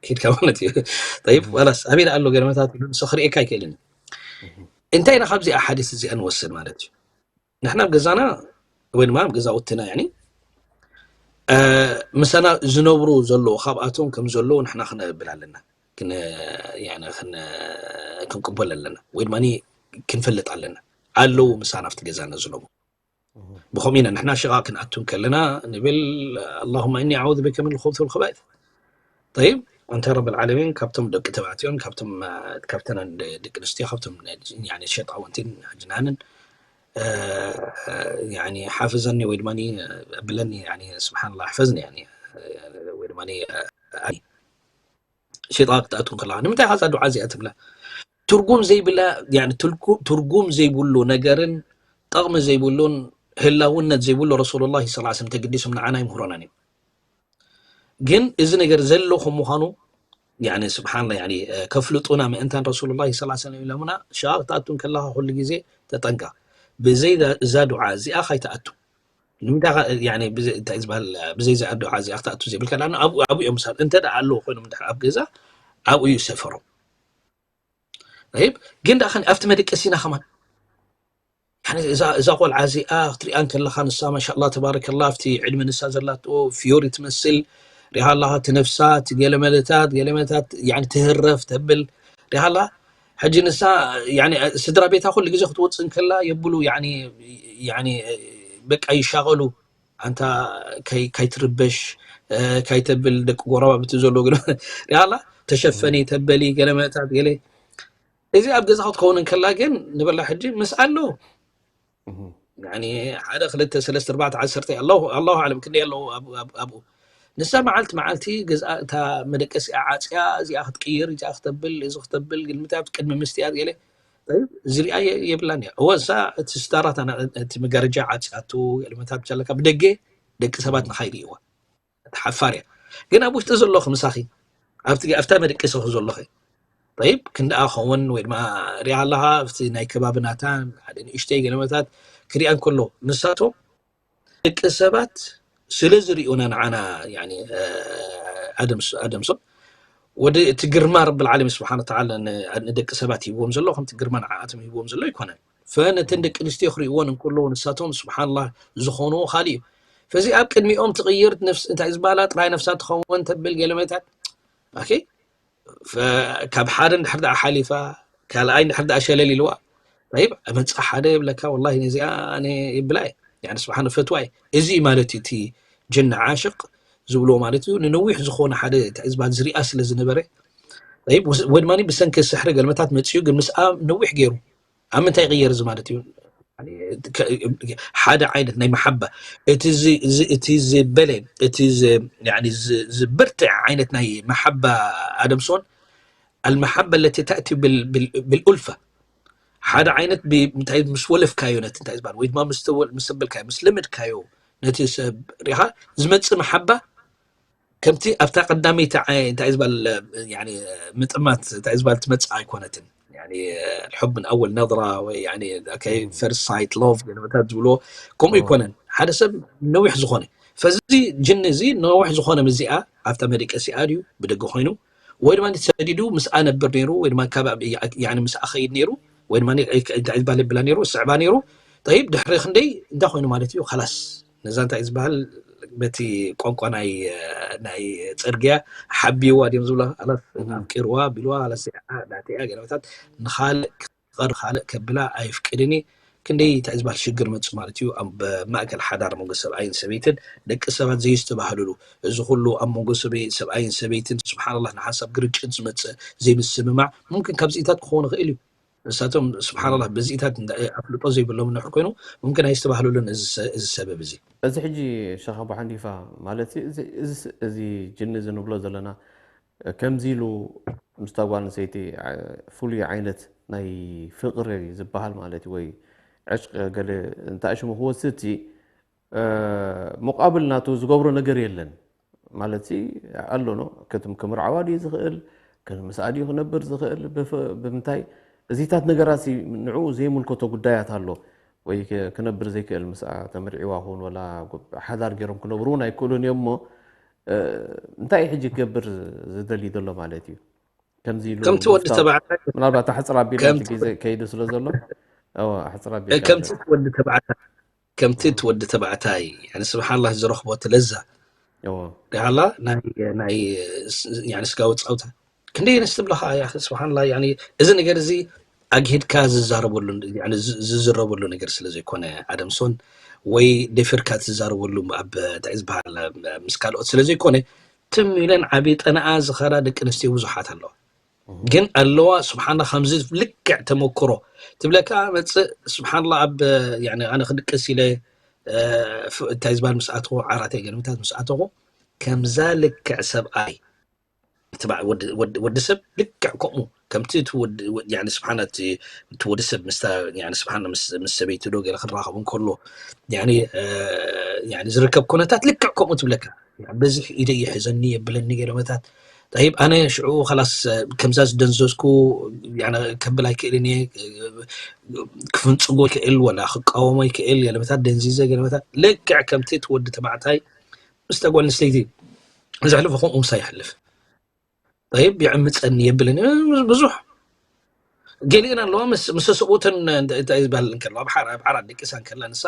ኪድካ ማለት እዩ طيب خلاص ኣበይ ኣሎ ገለመታት ንሱ ክርእየካ ኣይክእልን እንታይ ኢና ካብዚኣ ሓዲስ እዚኣ ንወስድ ማለት እዩ ንሕና ኣብ ገዛና ወይ ድማ ኣብ ገዛውትና ያኒ ምሳና ዝነብሩ ዘለዉ ካብኣቶም ከም ዘለዉ ንሕና ክነብል ኣለና ክንቅበል ኣለና ወይ ድማ ክንፈልጥ ኣለና ኣለዉ ምሳና ኣብቲ ገዛና ዝነብሩ ብኸምኡ ኢና ንሕና ሽቓ ክንኣቱ ከለና ንብል اللهم إني أعوذ بك من الخبث والخبائث طيب ኣንታ ረብ العالمين ካብቶም ደቂ ተባዕትዮን ካብቶም ካብተን ደቂ ኣንስትዮ ካብቶም ሸጣውንትን ኣጅናንን ሓፍዘኒ ወይ ድማ ኣብለኒ ስብሓንላ ኣሕፈዝኒ ወይ ድማ ሸጣ ክትኣትው ከለካ ንምንታይ ካዛ ዱዓ እዚኣ ትብላ ትርጉም ዘይብላ ትርጉም ዘይብሉ ነገርን ጠቕሚ ዘይብሉን ህላውነት ዘይብሉ ረሱሉላ ስ ተግዲሶም ንዓና ይምህሮናን እዮም ግን እዚ ነገር ዘሎ ከም ምዃኑ ስብሓንላ ከፍልጡና ምእንታን ረሱሉላ ስ ኢሎምና ሽቓቕ ትኣቱ ከለካ ኩሉ ግዜ ተጠንቀቕ ብዘይ እዛ ዱዓ እዚኣ ካይትኣቱ ንምንታይ እንታይ ዝበሃል ብዘይ እዛ ዱዓ እዚኣ ክትኣቱ ዘይብልካ ኣብኡ እዮም ምሳል እንተ ኣለዎ ኮይኖም ኣብ ገዛ ኣብኡ እዩ ሰፈሮም ግን ደኣ ኣብቲ መደቀሲና ከማን እዛ ቆልዓ እዚኣ ክትሪኣ ከለካ ንሳ ማሻላ ተባረከላ ኣብቲ ዕድመ ንሳ ዘላትኦ ፍዮሪ ትመስል ሪሃ ኣለካ ትነፍሳ ትገለመለታት ገለመለታት ትህረፍ ተብል ሪሃ ኣላ ሕጂ ንሳ ስድራ ቤታ ኩሉ ግዜ ክትወፅእ እንከላ የብሉ በቃ ይሻቀሉ ኣንታ ካይትርበሽ ካይተብል ደቂ ጎረባብቲ ዘሎ ሪሃ ኣላ ተሸፈኒ ተበሊ ገለመለታት ገለ እዚ ኣብ ገዛ ክትከውን እንከላ ግን ንበላ ሕጂ ምስ ኣሎ ሓደ ክልተ ሰለስተ ኣርባዕተ ዓሰርተ ኣላሁ ኣለም ክንደይ ኣለዉ ኣብኡ ንሳ መዓልቲ መዓልቲ ገዝኣ እታ መደቀሲኣ ዓፅያ እዚኣ ክትቅይር እዚኣ ክተብል እዚ ክተብል ግን ምታይ ቅድሚ ምስትያት ገለ ዝሪኣ የብላን እያ። እወ፣ እሳ እቲ ስታራት፣ እቲ መጋረጃ ዓፅያቱ፣ ገለመታት ዘለካ ብደገ ደቂ ሰባት ንኸይርእይዋ። ተሓፋር እያ። ግን ኣብ ውሽጢ ዘለኹ ምሳኺ ኣብታ መደቀሲኺ ዘለኺ፣ ጠይብ፣ ክንደኣ ኸውን ወይ ድማ ሪኣ ኣለኻ ኣብቲ ናይ ከባቢ ናታ ሓደ ንእሽተይ ገለመታት ክሪኣ እንከሎ፣ ንሳቶም ደቂ ሰባት ስለ ዝሪኡና ንዓና ኣደምሶ ወደ እቲ ግርማ ረብል ዓለሚን ስብሓን ተዓላ ንደቂ ሰባት ሂብዎም ዘሎ ከምቲ ግርማ ንዓኣቶም ሂብዎም ዘሎ ኣይኮነን። ፈነተን ደቂ ኣንስትዮ ክሪእዎን እንከለዉ ንሳቶም ስብሓንላ ዝኾንዎ ካልእ እዩ። ፈዚ ኣብ ቅድሚኦም ትቕይር እንታይ ዝበሃላ ጥራይ ነፍሳ ትኸውን ተብል ገለመታት። ኦኬ፣ ካብ ሓደ እንድሕር ደኣ ሓሊፋ ካልኣይ እንድሕር ደኣ ሸለል ኢልዋ፣ ጠይብ፣ መጻ ሓደ ይብለካ፣ ወላሂ ነዚኣ ኣነ ይብላ እየ። ያኒ ስብሓን ፈትዋ እየ። እዚ እዩ ማለት እዩ እቲ ጅን ዓሽቕ ዝብልዎ ማለት እዩ። ንነዊሕ ዝኾነ ሓደ እንታይ ዝበሃል ዝሪኣ ስለ ዝነበረ፣ ጠይብ፣ ወስ-፣ ወድማኒ ብሰንኪ ስሕሪ ገልመታት መጺኡ፣ ግን ምስኣ ነዊሕ ገይሩ። ኣብ ምንታይ ይቕየር እዚ ማለት እዩ? ያኒ፣ ከ-፣ ሓደ ዓይነት ናይ መሓባ፣ እቲ ዝ-፣ ዝ-፣ እቲ ዝበለ፣ እቲ ዝ-፣ ያኒ ዝ-፣ ዝብርትዕ ዓይነት ናይ መሓባ ኣደምሶን፣ ኣልመሓባ ለቲ ተእቲ ብል-፣ ብል-፣ ብልኡልፋ። ሓደ ዓይነት ብ-፣ እንታይ ምስ ወለፍካዮ ነቲ እንታይ ዝበሃል፣ ወይ ድማ ምስ ተወል-፣ ምስ ተበልካዮ፣ ምስ ለመድካዮ ነቲ ሰብ ሪኻ ዝመጽእ መሓባ፣ ከምቲ ኣብታ ቀዳመይቲ ዓይ-፣ እንታይ ዝበሃል፣ ያኒ ምጥማት እንታይ ዝበሃል ትመጽእ ኣይኮነትን። ያኒ الحب من أول نظرة ወይ ያኒ፣ ኦኬ፣ ፈርስት ሳይት ሎቭ ገለመታት ዝብልዎ፣ ከምኡ ኦ። ኣይኮነን። ሓደ ሰብ ነዊሕ ዝኾነ፣ ፈዚ ጅን እዚ ነዊሕ ዝኾነ ምዚኣ ኣብታ መደቀሲኣ ድዩ ብደገ ኮይኑ፣ ወይ ድማ ሰዲዱ ምስኣ ነብር ነይሩ፣ ወይ ድማ ካብ፣ ያኒ ምስኣ ኸይድ ነይሩ፣ ወይ ድማ እንታይ ዝበሃል ይብላ ነይሩ፣ ስዕባ ነይሩ። ጠይብ፣ ድሕሪ ክንደይ እንታይ ኮይኑ ማለት እዩ? ኸላስ፣ ነዛ እንታይ ዝበሃል በቲ ቋንቋ ናይ፣ ናይ ጽርግያ ሓቢዋ ድዮም ዝብላ፣ ኸላስ፣ እም። ኣፍቂርዋ ቢልዋ፣ ኸላስ፣ እዚኣ ናተይ እያ፣ ገለመታት ንኻልእ ክቐር፣ ካልእ ከብላ ኣይፍቅድን እየ። ክንደይ እንታይ ዝበሃል ሽግር መጽእ ማለት እዩ ኣብ ማእከል ሓዳር መንጎ ሰብኣይን ሰበይትን፣ ደቂ ሰባት ዘየስተባህልሉ። እዚ ኩሉ ኣብ መንጎ ሰበይ-፣ ሰብኣይን ሰበይትን ስብሓንላህ ንሓንሳብ ግርጭት ዝመጽእ ዘይምስምማዕ ሙምክን ካብዚኢታት ክኸውን ይኽእል እዩ። ንሳቶም ስብሓንላህ በዚኢታት እንዳ-፣ ኣፍልጦ ዘይብሎም እንድሕር ኮይኑ ሙምክን ኣይስተባህልሉን እዚ ሰ-፣ እዚ ሰበብ እዚ። እዚ ሕጂ ሸኽ ኣቡ ሓንዲፋ ማለት እዚ፣ እዚ፣ እዚ ጅን እዚ ንብሎ ዘለና ከምዚ ኢሉ ምስታ ጓል ኣንስተይቲ ዓ-፣ ፍሉይ ዓይነት ናይ ፍቕሪ ዝበሃል ማለት እዩ፣ ወይ ዕሽቂ ገለ እንታይ ሽሙ ክወስድ እቲ፣ እ፣ ሙቃብል ናቱ ዝገብሮ ነገር የለን ማለት ኣሎ ኖ። ክትም-፣ ክምርዓዋ ድዩ ዝኽእል? ክን-፣ ምስኣ ድዩ ክነብር ዝኽእል? ብፍ-፣ ብምንታይ? እዚታት ነገራት ሲ ንዕኡ ዘይምልከቶ ጉዳያት ኣሎ። ወይ ክ-፣ ክነብር ዘይክእል ምስኣ ተመርዒዋ ክውን ወላ ጎ-፣ ሓዳር ገይሮም ክነብሩ እውን ኣይክእሉን እዮም እሞ፣ እ፣ እንታይ እዩ ሕጂ ክገብር ዝደሊ ዘሎ ማለት እዩ? ከምዚ ኢሉ ከምቲ ወዲ ምስታ-፣ ተባዕታይ ምናልባት ኣሕፅር ኣቢልና ከምቲ እቲ ግዜ ከይዱ ስለ ዘሎ፣ እወ፣ ኣሕፅር ኣቢልካ ከምቲ ንገር። ወዲ ተባዕታይ፣ ከምቲ እቲ ወዲ ተባዕታይ፣ ያኒ፣ ስብሓንላህ ዝረኽቦ እቲ ለዛ። እወ። ሪኣላ ናይ፣ ናይ፣ ስ-፣ ያኒ፣ ስጋዊ ጻውታ። ክንደይ የነስ ትብለኻ፣ ያ፣ ስብሓንላህ፣ ያኒ፣ እዚ ነገር እዚ ኣግሂድካ ዝዛረበሉ፣ ያኒ፣ ዝ-፣ ዝዝረበሉ ነገር ስለ ዘይኮነ፣ ኣደምሶን፣ ወይ ደፊርካ ትዛረበሉ ኣብ፣ እንታይ ዝበሃል፣ ምስ ካልኦት ስለ ዘይኮነ፣ ትም ኢለን ዓቢ ጠነኣ ዝኸዳ ደቂ ኣንስትዮ ብዙሓት ኣለዋ። እህ። ግን ኣለዋ፣ ስብሓንላህ፣ ከምዚ ልክዕ ተመክሮ ትብለካ መጽእ፣ ስብሓንላህ፣ ኣብ፣ ያኒ፣ ኣነ ክድቅስ ኢለ፣ እ፣ ፍ-፣ እንታይ ዝበሃል ምስ ኣተኹ፣ ዓራተይ ገለመታት ምስ ኣተኹ፣ ከምዛ ልክዕ ሰብኣይ፣ እቲ በዓ-፣ ወዲ፣ ወዲ፣ ወዲ ሰብ ልክዕ ከምኡ፣ ከምቲ እቲ ወዲ፣ ወ-፣ ያኒ፣ ስብሓን፣ እቲ፣ እቲ ወዲ ሰብ ምስታ፣ ያኒ፣ ስብሓን፣ ምስ፣ ምስ ሰበይቱ ዶ ገለ ክራኸብ እንከሎ፣ ያኒ፣ እ፣ ያኒ፣ ዝርከብ ኩነታት ልክዕ ከምኡ ትብለካ። በዝሕ ኢደይ ይሕዘኒ፣ የብለኒ ገለመታት። ጠይብ፣ ኣነ ሽዑ ኸላስ፣ ከምዛ ዝደንዘዝኩ፣ ያኒ፣ ከብል ኣይክእልን እየ፣ ክፍንጽጎ ይክእል፣ ወላ ክቃወሞ ይክእል፣ ገለመታት ደንዚዘ፣ ገለመታት ልክዕ ከምቲ እቲ ወዲ ተባዕታይ ምስታ ጓል ኣንስተይቲ ዘሕልፎ ከምኡ ምሳይ ይሕልፍ። ጠይብ፣ ይዕምጸኒ የብልን፣ ብዙሕ። ገሊአን ኣለዋ፣ ምስ፣ ምስ ሰብኡተን እንታይ፣ እንታይ ዝበሃል እንከለዋ፣ ኣብ ሓራ-፣ ኣብ ዓራት ደቂሳ እንከላ፣ ንሳ፣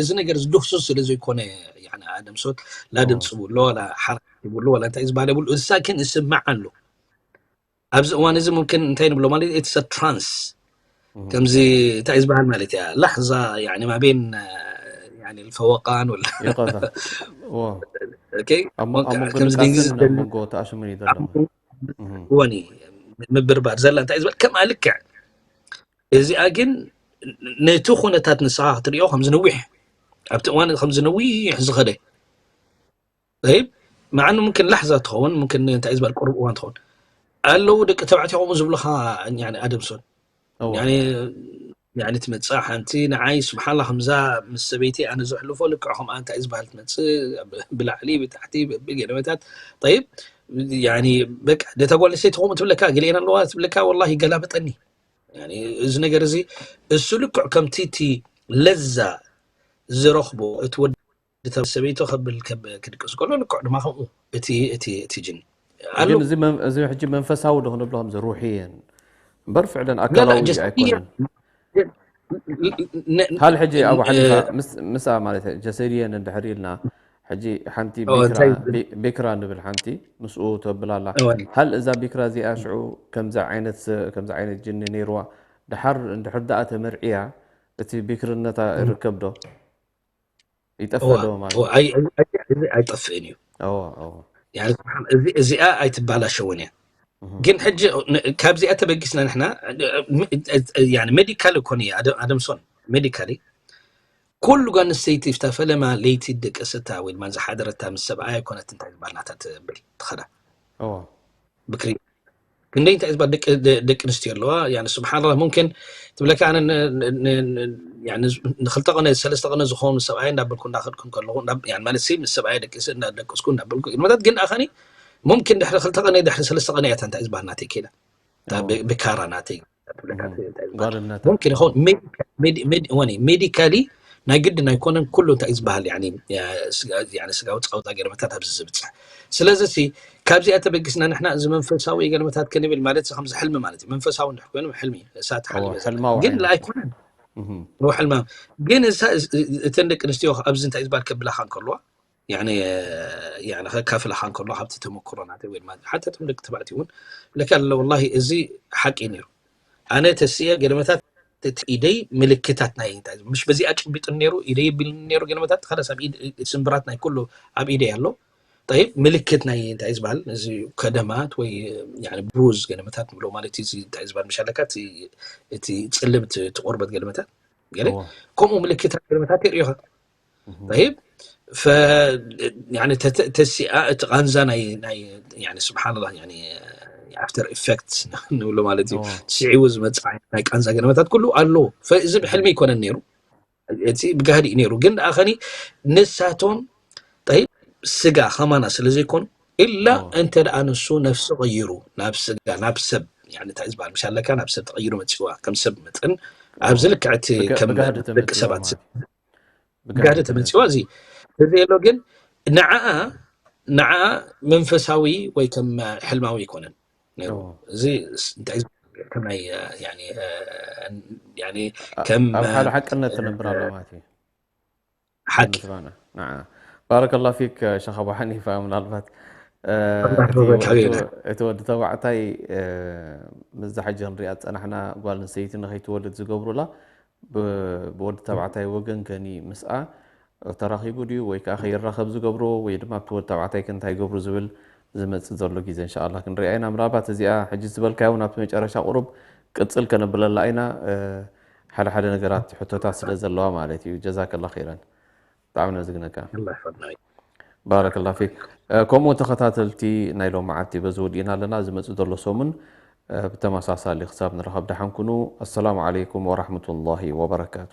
እዚ ነገር ዝድህስስ ስለ ዘይኮነ፣ ያኒ፣ ኣደምሶት፣ ላድምጽ ኦ። ብሎ፣ ወላ ሓራ ብሎ፣ ወላ እንታይ ዝበሃል የብሉ፣ እሳ ግን ይስማዕ ኣሎ። ኣብዚ እዋን እዚ ሙምክን እንታይ ንብሎ ማለት፣ it's a trance። እም። ከምዚ እንታይ ዝበሃል ማለት እያ፣ ላሕዛ፣ ያኒ፣ ማ ቤን፣ ያኒ፣ ፈወቃን ወላ። ይቆዛ። ኦ። ኦኬ? ኣብ ሞ-፣ ኣብ መንጎ ከምዚ ንቃስን ድንግዝ ኣብ መንጎ ተኣሽሙን እዩ ዘሎ። ኣብ መንጎ እህ። እወን እዩ። ምብርባር ዘላ እንታይ ዝበል፣ ከምኣ ልክዕ። እዚኣ ግን ነቲ ኩነታት ንስኻ ክትሪኦ ከም ዝነዊሕ፣ ኣብቲ እዋን ከም ዝነዊሕ ዝኸደ። ጠይብ፣ መዓኑ ሙምክን ላሕዛ ትኸውን፣ ሙምክን እንታይ ዝበል ቁሩብ እዋን ትኸውን። ኣለዉ ደቂ ተባዕትዮ ከምኡ ዝብሉኻ፣ ያኒ፣ ኣደምሶን። እዋ። ያኒ ያኒ ትመጽእ ሓንቲ ንዓይ ስብሓላ ከምዛ ምስ ሰበይቲ ኣነ ዘሕልፎ ልክዕ ከምኣ እንታይ ዝበሃል ትመጽእ፣ ብላዕሊ ብታሕቲ ብገለመታት። ጠይብ፣ ያኒ በቃ ደታ ጓል ኣንስተይቲ ከምኡ ትብለካ፣ ገሊኤን ኣለዋ ትብለካ፣ ወላሂ ይገላበጠኒ። ያኒ እዚ ነገር እዚ እሱ ልክዕ ከምቲ እቲ ለዛ ዝረኽቦ እቲ ወዲ ተብ ሰበይቶ ከብል ከብ ክድቅስ ከሎ ልክዕ ድማ ከምኡ እቲ እቲ እቲ ጅን ኣሎ። ግን እዚ መን- እዚ ሕጂ መንፈሳዊ ዶ ክንብሎ ከምዚ ሩሕየን እምበር ፍዕለን ላላ ኣካላዊ ጀሰድያ ኣይኮነን። ነ- ሃል ሕጂ ኣቡ ሓኒፋ እ- ምስ- ምስኣ ማለት ጀሰድየን እንድሕር ኢልና ሕጂ ሓንቲ ኦ፣ ቢክራ እንታይ ቢ- ቢክራ ንብል ሓንቲ ምስኡ ተብል ኣላ። እወን ሃል እዛ ቢክራ እዚኣ ሽዑ ከምዚ ዓይነት ስ- ከምዚ ዓይነት ጅኒ ነይርዋ ድሓር እንድሕር ደኣ ተመርዕያ እቲ ቢክርነታ ይርከብ ዶ? ይጠፍእ እዋ ዶ ማለት እዋ፣ እዩ? ኣይ- ኣይ- ኣይ- እዚ ኣይጠፍእን እዩ። እዎ እዎ። ያኒ ስብሓን እዚ እዚኣ ኣይትባላሸውን እያ። እህ። ግን ሕጂ ን- ካብዚኣ ተበጊስና ንሕና ያኒ ሜዲካል እኮን እየ ኣደ- ኣደምሶን ሜዲካሊ ኩሉ ጓል ኣንስተይቲ ፍታ ፈለማ ለይቲ ደቀሰታ ወይ ድማ ዝሓደረታ ምስ ሰብኣያ ኣይኮነት እንታይ ዝበሃል ናታ ትብል ትኸዳ እዎ። ብክሪ ክንደይ እንታይ ዝበሃል ደቂ ደ- ደቂ ኣንስትዮ ኣለዋ። ያኒ ስብሓንላ ሙምኪን ትብለካ ኣነ ን- ን- ን- ን- ያኒ ንክልተ ቀነ ሰለስተ ቀነ ዝኸውን ምስ ሰብኣየ እንዳበልኩ እንዳኸድኩ ከለኹ እንዳ- ያኒ ማለት ሲ ምስ ሰብኣየ ደቂሰ እንዳደቀስኩ እንዳበልኩ ኢልመታት ግን ኣኸኒ ሙምኪን ድሕሪ ክልተ ቀነ ድሕሪ ሰለስተ ቀነ እያ እንታይ ዝበሃል ናተይ ከይዳ እታ እዎ። ብ- ብካራ ናተይ ትብለካ እህ። እንታይ ዝበሃል ጓልነታ ሙምኪን እዎ። ይኸውን ሜዲ- ሜዲ- ሜዲ- ወኒ ሜዲካሊ ናይ ግድን ኣይኮነን ኩሉ እንታይ ዝበሃል ያኒ ያ- ስጋ- ያኒ ስጋዊ ፃውታ ገርመታት ኣብዚ ዝብፅሕ። ስለዚ ሲ ካብዚኣ ተበጊስና ንሕና እዚ መንፈሳዊ ገርመታት ክንብል ማለት እዚ ከምዚ ሕልሚ ማለት እዩ። መንፈሳዊ እንድሕር ኮይኑ ሕልሚ እዩ። እሳት እዎ ሓሊመ ዘላ ሕልማዊ ግን ዓይነት ኣይኮነን እህ። እዎ ሕልማ ግን እሳ- እተን ደቂ ኣንስትዮ ኣብዚ እንታይ ዝበሃል ከብላኻ እንከለዋ ያኒ ያኒ ከካፍላኻ እንከሎ ካብቲ ተመክሮ ናተይ ወይ ድማ ሓታ እቶም ደቂ ተባዕትዮ እውን ለካ ኣሎ ወላሂ እዚ ሓቂ እዩ ነይሩ። ኣነ ተስየ ገለመታት እቲ ኢደይ ምልክታት ናይ እንታይ ምሽ በዚኣ ጭቢጥን ነይሩ ኢደይ የቢልን ነይሩ ገለመታት ከለስ ኣብ ኢድ ስምብራት ናይ ኩሉ ኣብ ኢደይ ኣሎ። ጠይብ ምልክት ናይ እንታይ ዝበሃል እዚ ከደማት ወይ ያኒ ብሩዝ ገለመታት ንብሎ ማለት እዩ። እዚ እንታይ ዝበሃል ምሽ ኣለካ እቲ እቲ ጽልም እቲ እቲ ቆርበት ገለመታት ገለ እዎ። ከምኡ ምልክታት ገለመታት የርእዩኻ። እህ። طيب ف يعني ተተ- ተሲኣ እቲ ቃንዛ ናይ ናይ يعني سبحان الله يعني after effects ንብሎ ማለት እዩ እዎ። ስዒቡ ዝመፅእ ዓይነት ናይ ቃንዛ ገለመታት ኩሉ ኣለዎ። ፈ- እዚ ብሕልሚ ይኮነን ነይሩ፣ እቲ ብጋህዲ እዩ ነይሩ። ግን ደኣ ኸኒ ንሳቶም طيب ስጋ ከማና ስለ ዘይኮኑ ኢላ እዎ። እንተ ደኣ ንሱ ነፍሲ ቀይሩ ናብ ስጋ ናብ ሰብ يعني እንታይ ዝበሃል ምሽ ኣለካ ናብ ሰብ ተቀይሩ መፅዋ ከም ሰብ መጠን ኣብዚ እዎ። ልክዕ እቲ ብጋ- ከም ብጋህዲ ደቂ ተመፅዋ ሰባት ማለት እዩ። ብጋህዲ ብጋህዲ ተመፅዋ ተመፅዋ። እዚ እዚ ኣሎ ግን ንዓኣ ንዓኣ መንፈሳዊ ወይ ከም ሕልማዊ ኣይኮነን ነይሩ። እዎ። እዚ ስ- እንታይ ከም ናይ ያኒ ያኒ ኣ- ከም ኣብ ሓደ ሓቅነት ትነብር ኣላ ማለት እዩ። ሓቂ ምትባና ንዓ ባረከላ ፊክ ሸኽ ኣቡ ሓኒፋ ምናልባት እ፣ ኣላህ እቲ ይባርክ እቲ ሓቢብና እቲ ወዲ ተባዕታይ እ፣ ምስዛ ሕጂ ክንሪኣ ዝፀናሕና ጓል ኣንስተይቲ ንኸይትወልድ ዝገብሩላ ብ- ብወዲ ተባዕታይ ወገን ከኒ ምስኣ ተራኺቡ ድዩ ወይ ከዓ ከይራኸብ ዝገብሮ ወይ ድማ ኣብቲ ወዲ ተባዕታይ ከ እንታይ ይገብሩ ዝብል ዝመፅእ ዘሎ ግዜ እንሻኣላ ክንሪኣ ኢና። ምናልባት እዚኣ ሕጂ ዝበልካዮ እውን ኣብቲ መጨረሻ ቁሩብ ቅፅል ከነብለላ ኢና እ፣ ሓደ ሓደ ነገራት ሕቶታት ስለ ዘለዋ ማለት እዩ። ጀዛከላ ኸይረን ብጣዕሚ ነመስግነካ። ኣላህ ይፈድና። ባረከላ ፊክ። እ፣ ከምኡ ተኸታተልቲ ናይ ሎመዓልቲ በዚ ወዲእና ኣለና። ዝመፅእ ዘሎ ሰሙን እ፣ ብተመሳሳሊ ክሳብ ንራኸብ ደሓን ኩኑ። ኣሰላሙ ዓለይኩም ወራሕመቱላሂ ወበረካቱ።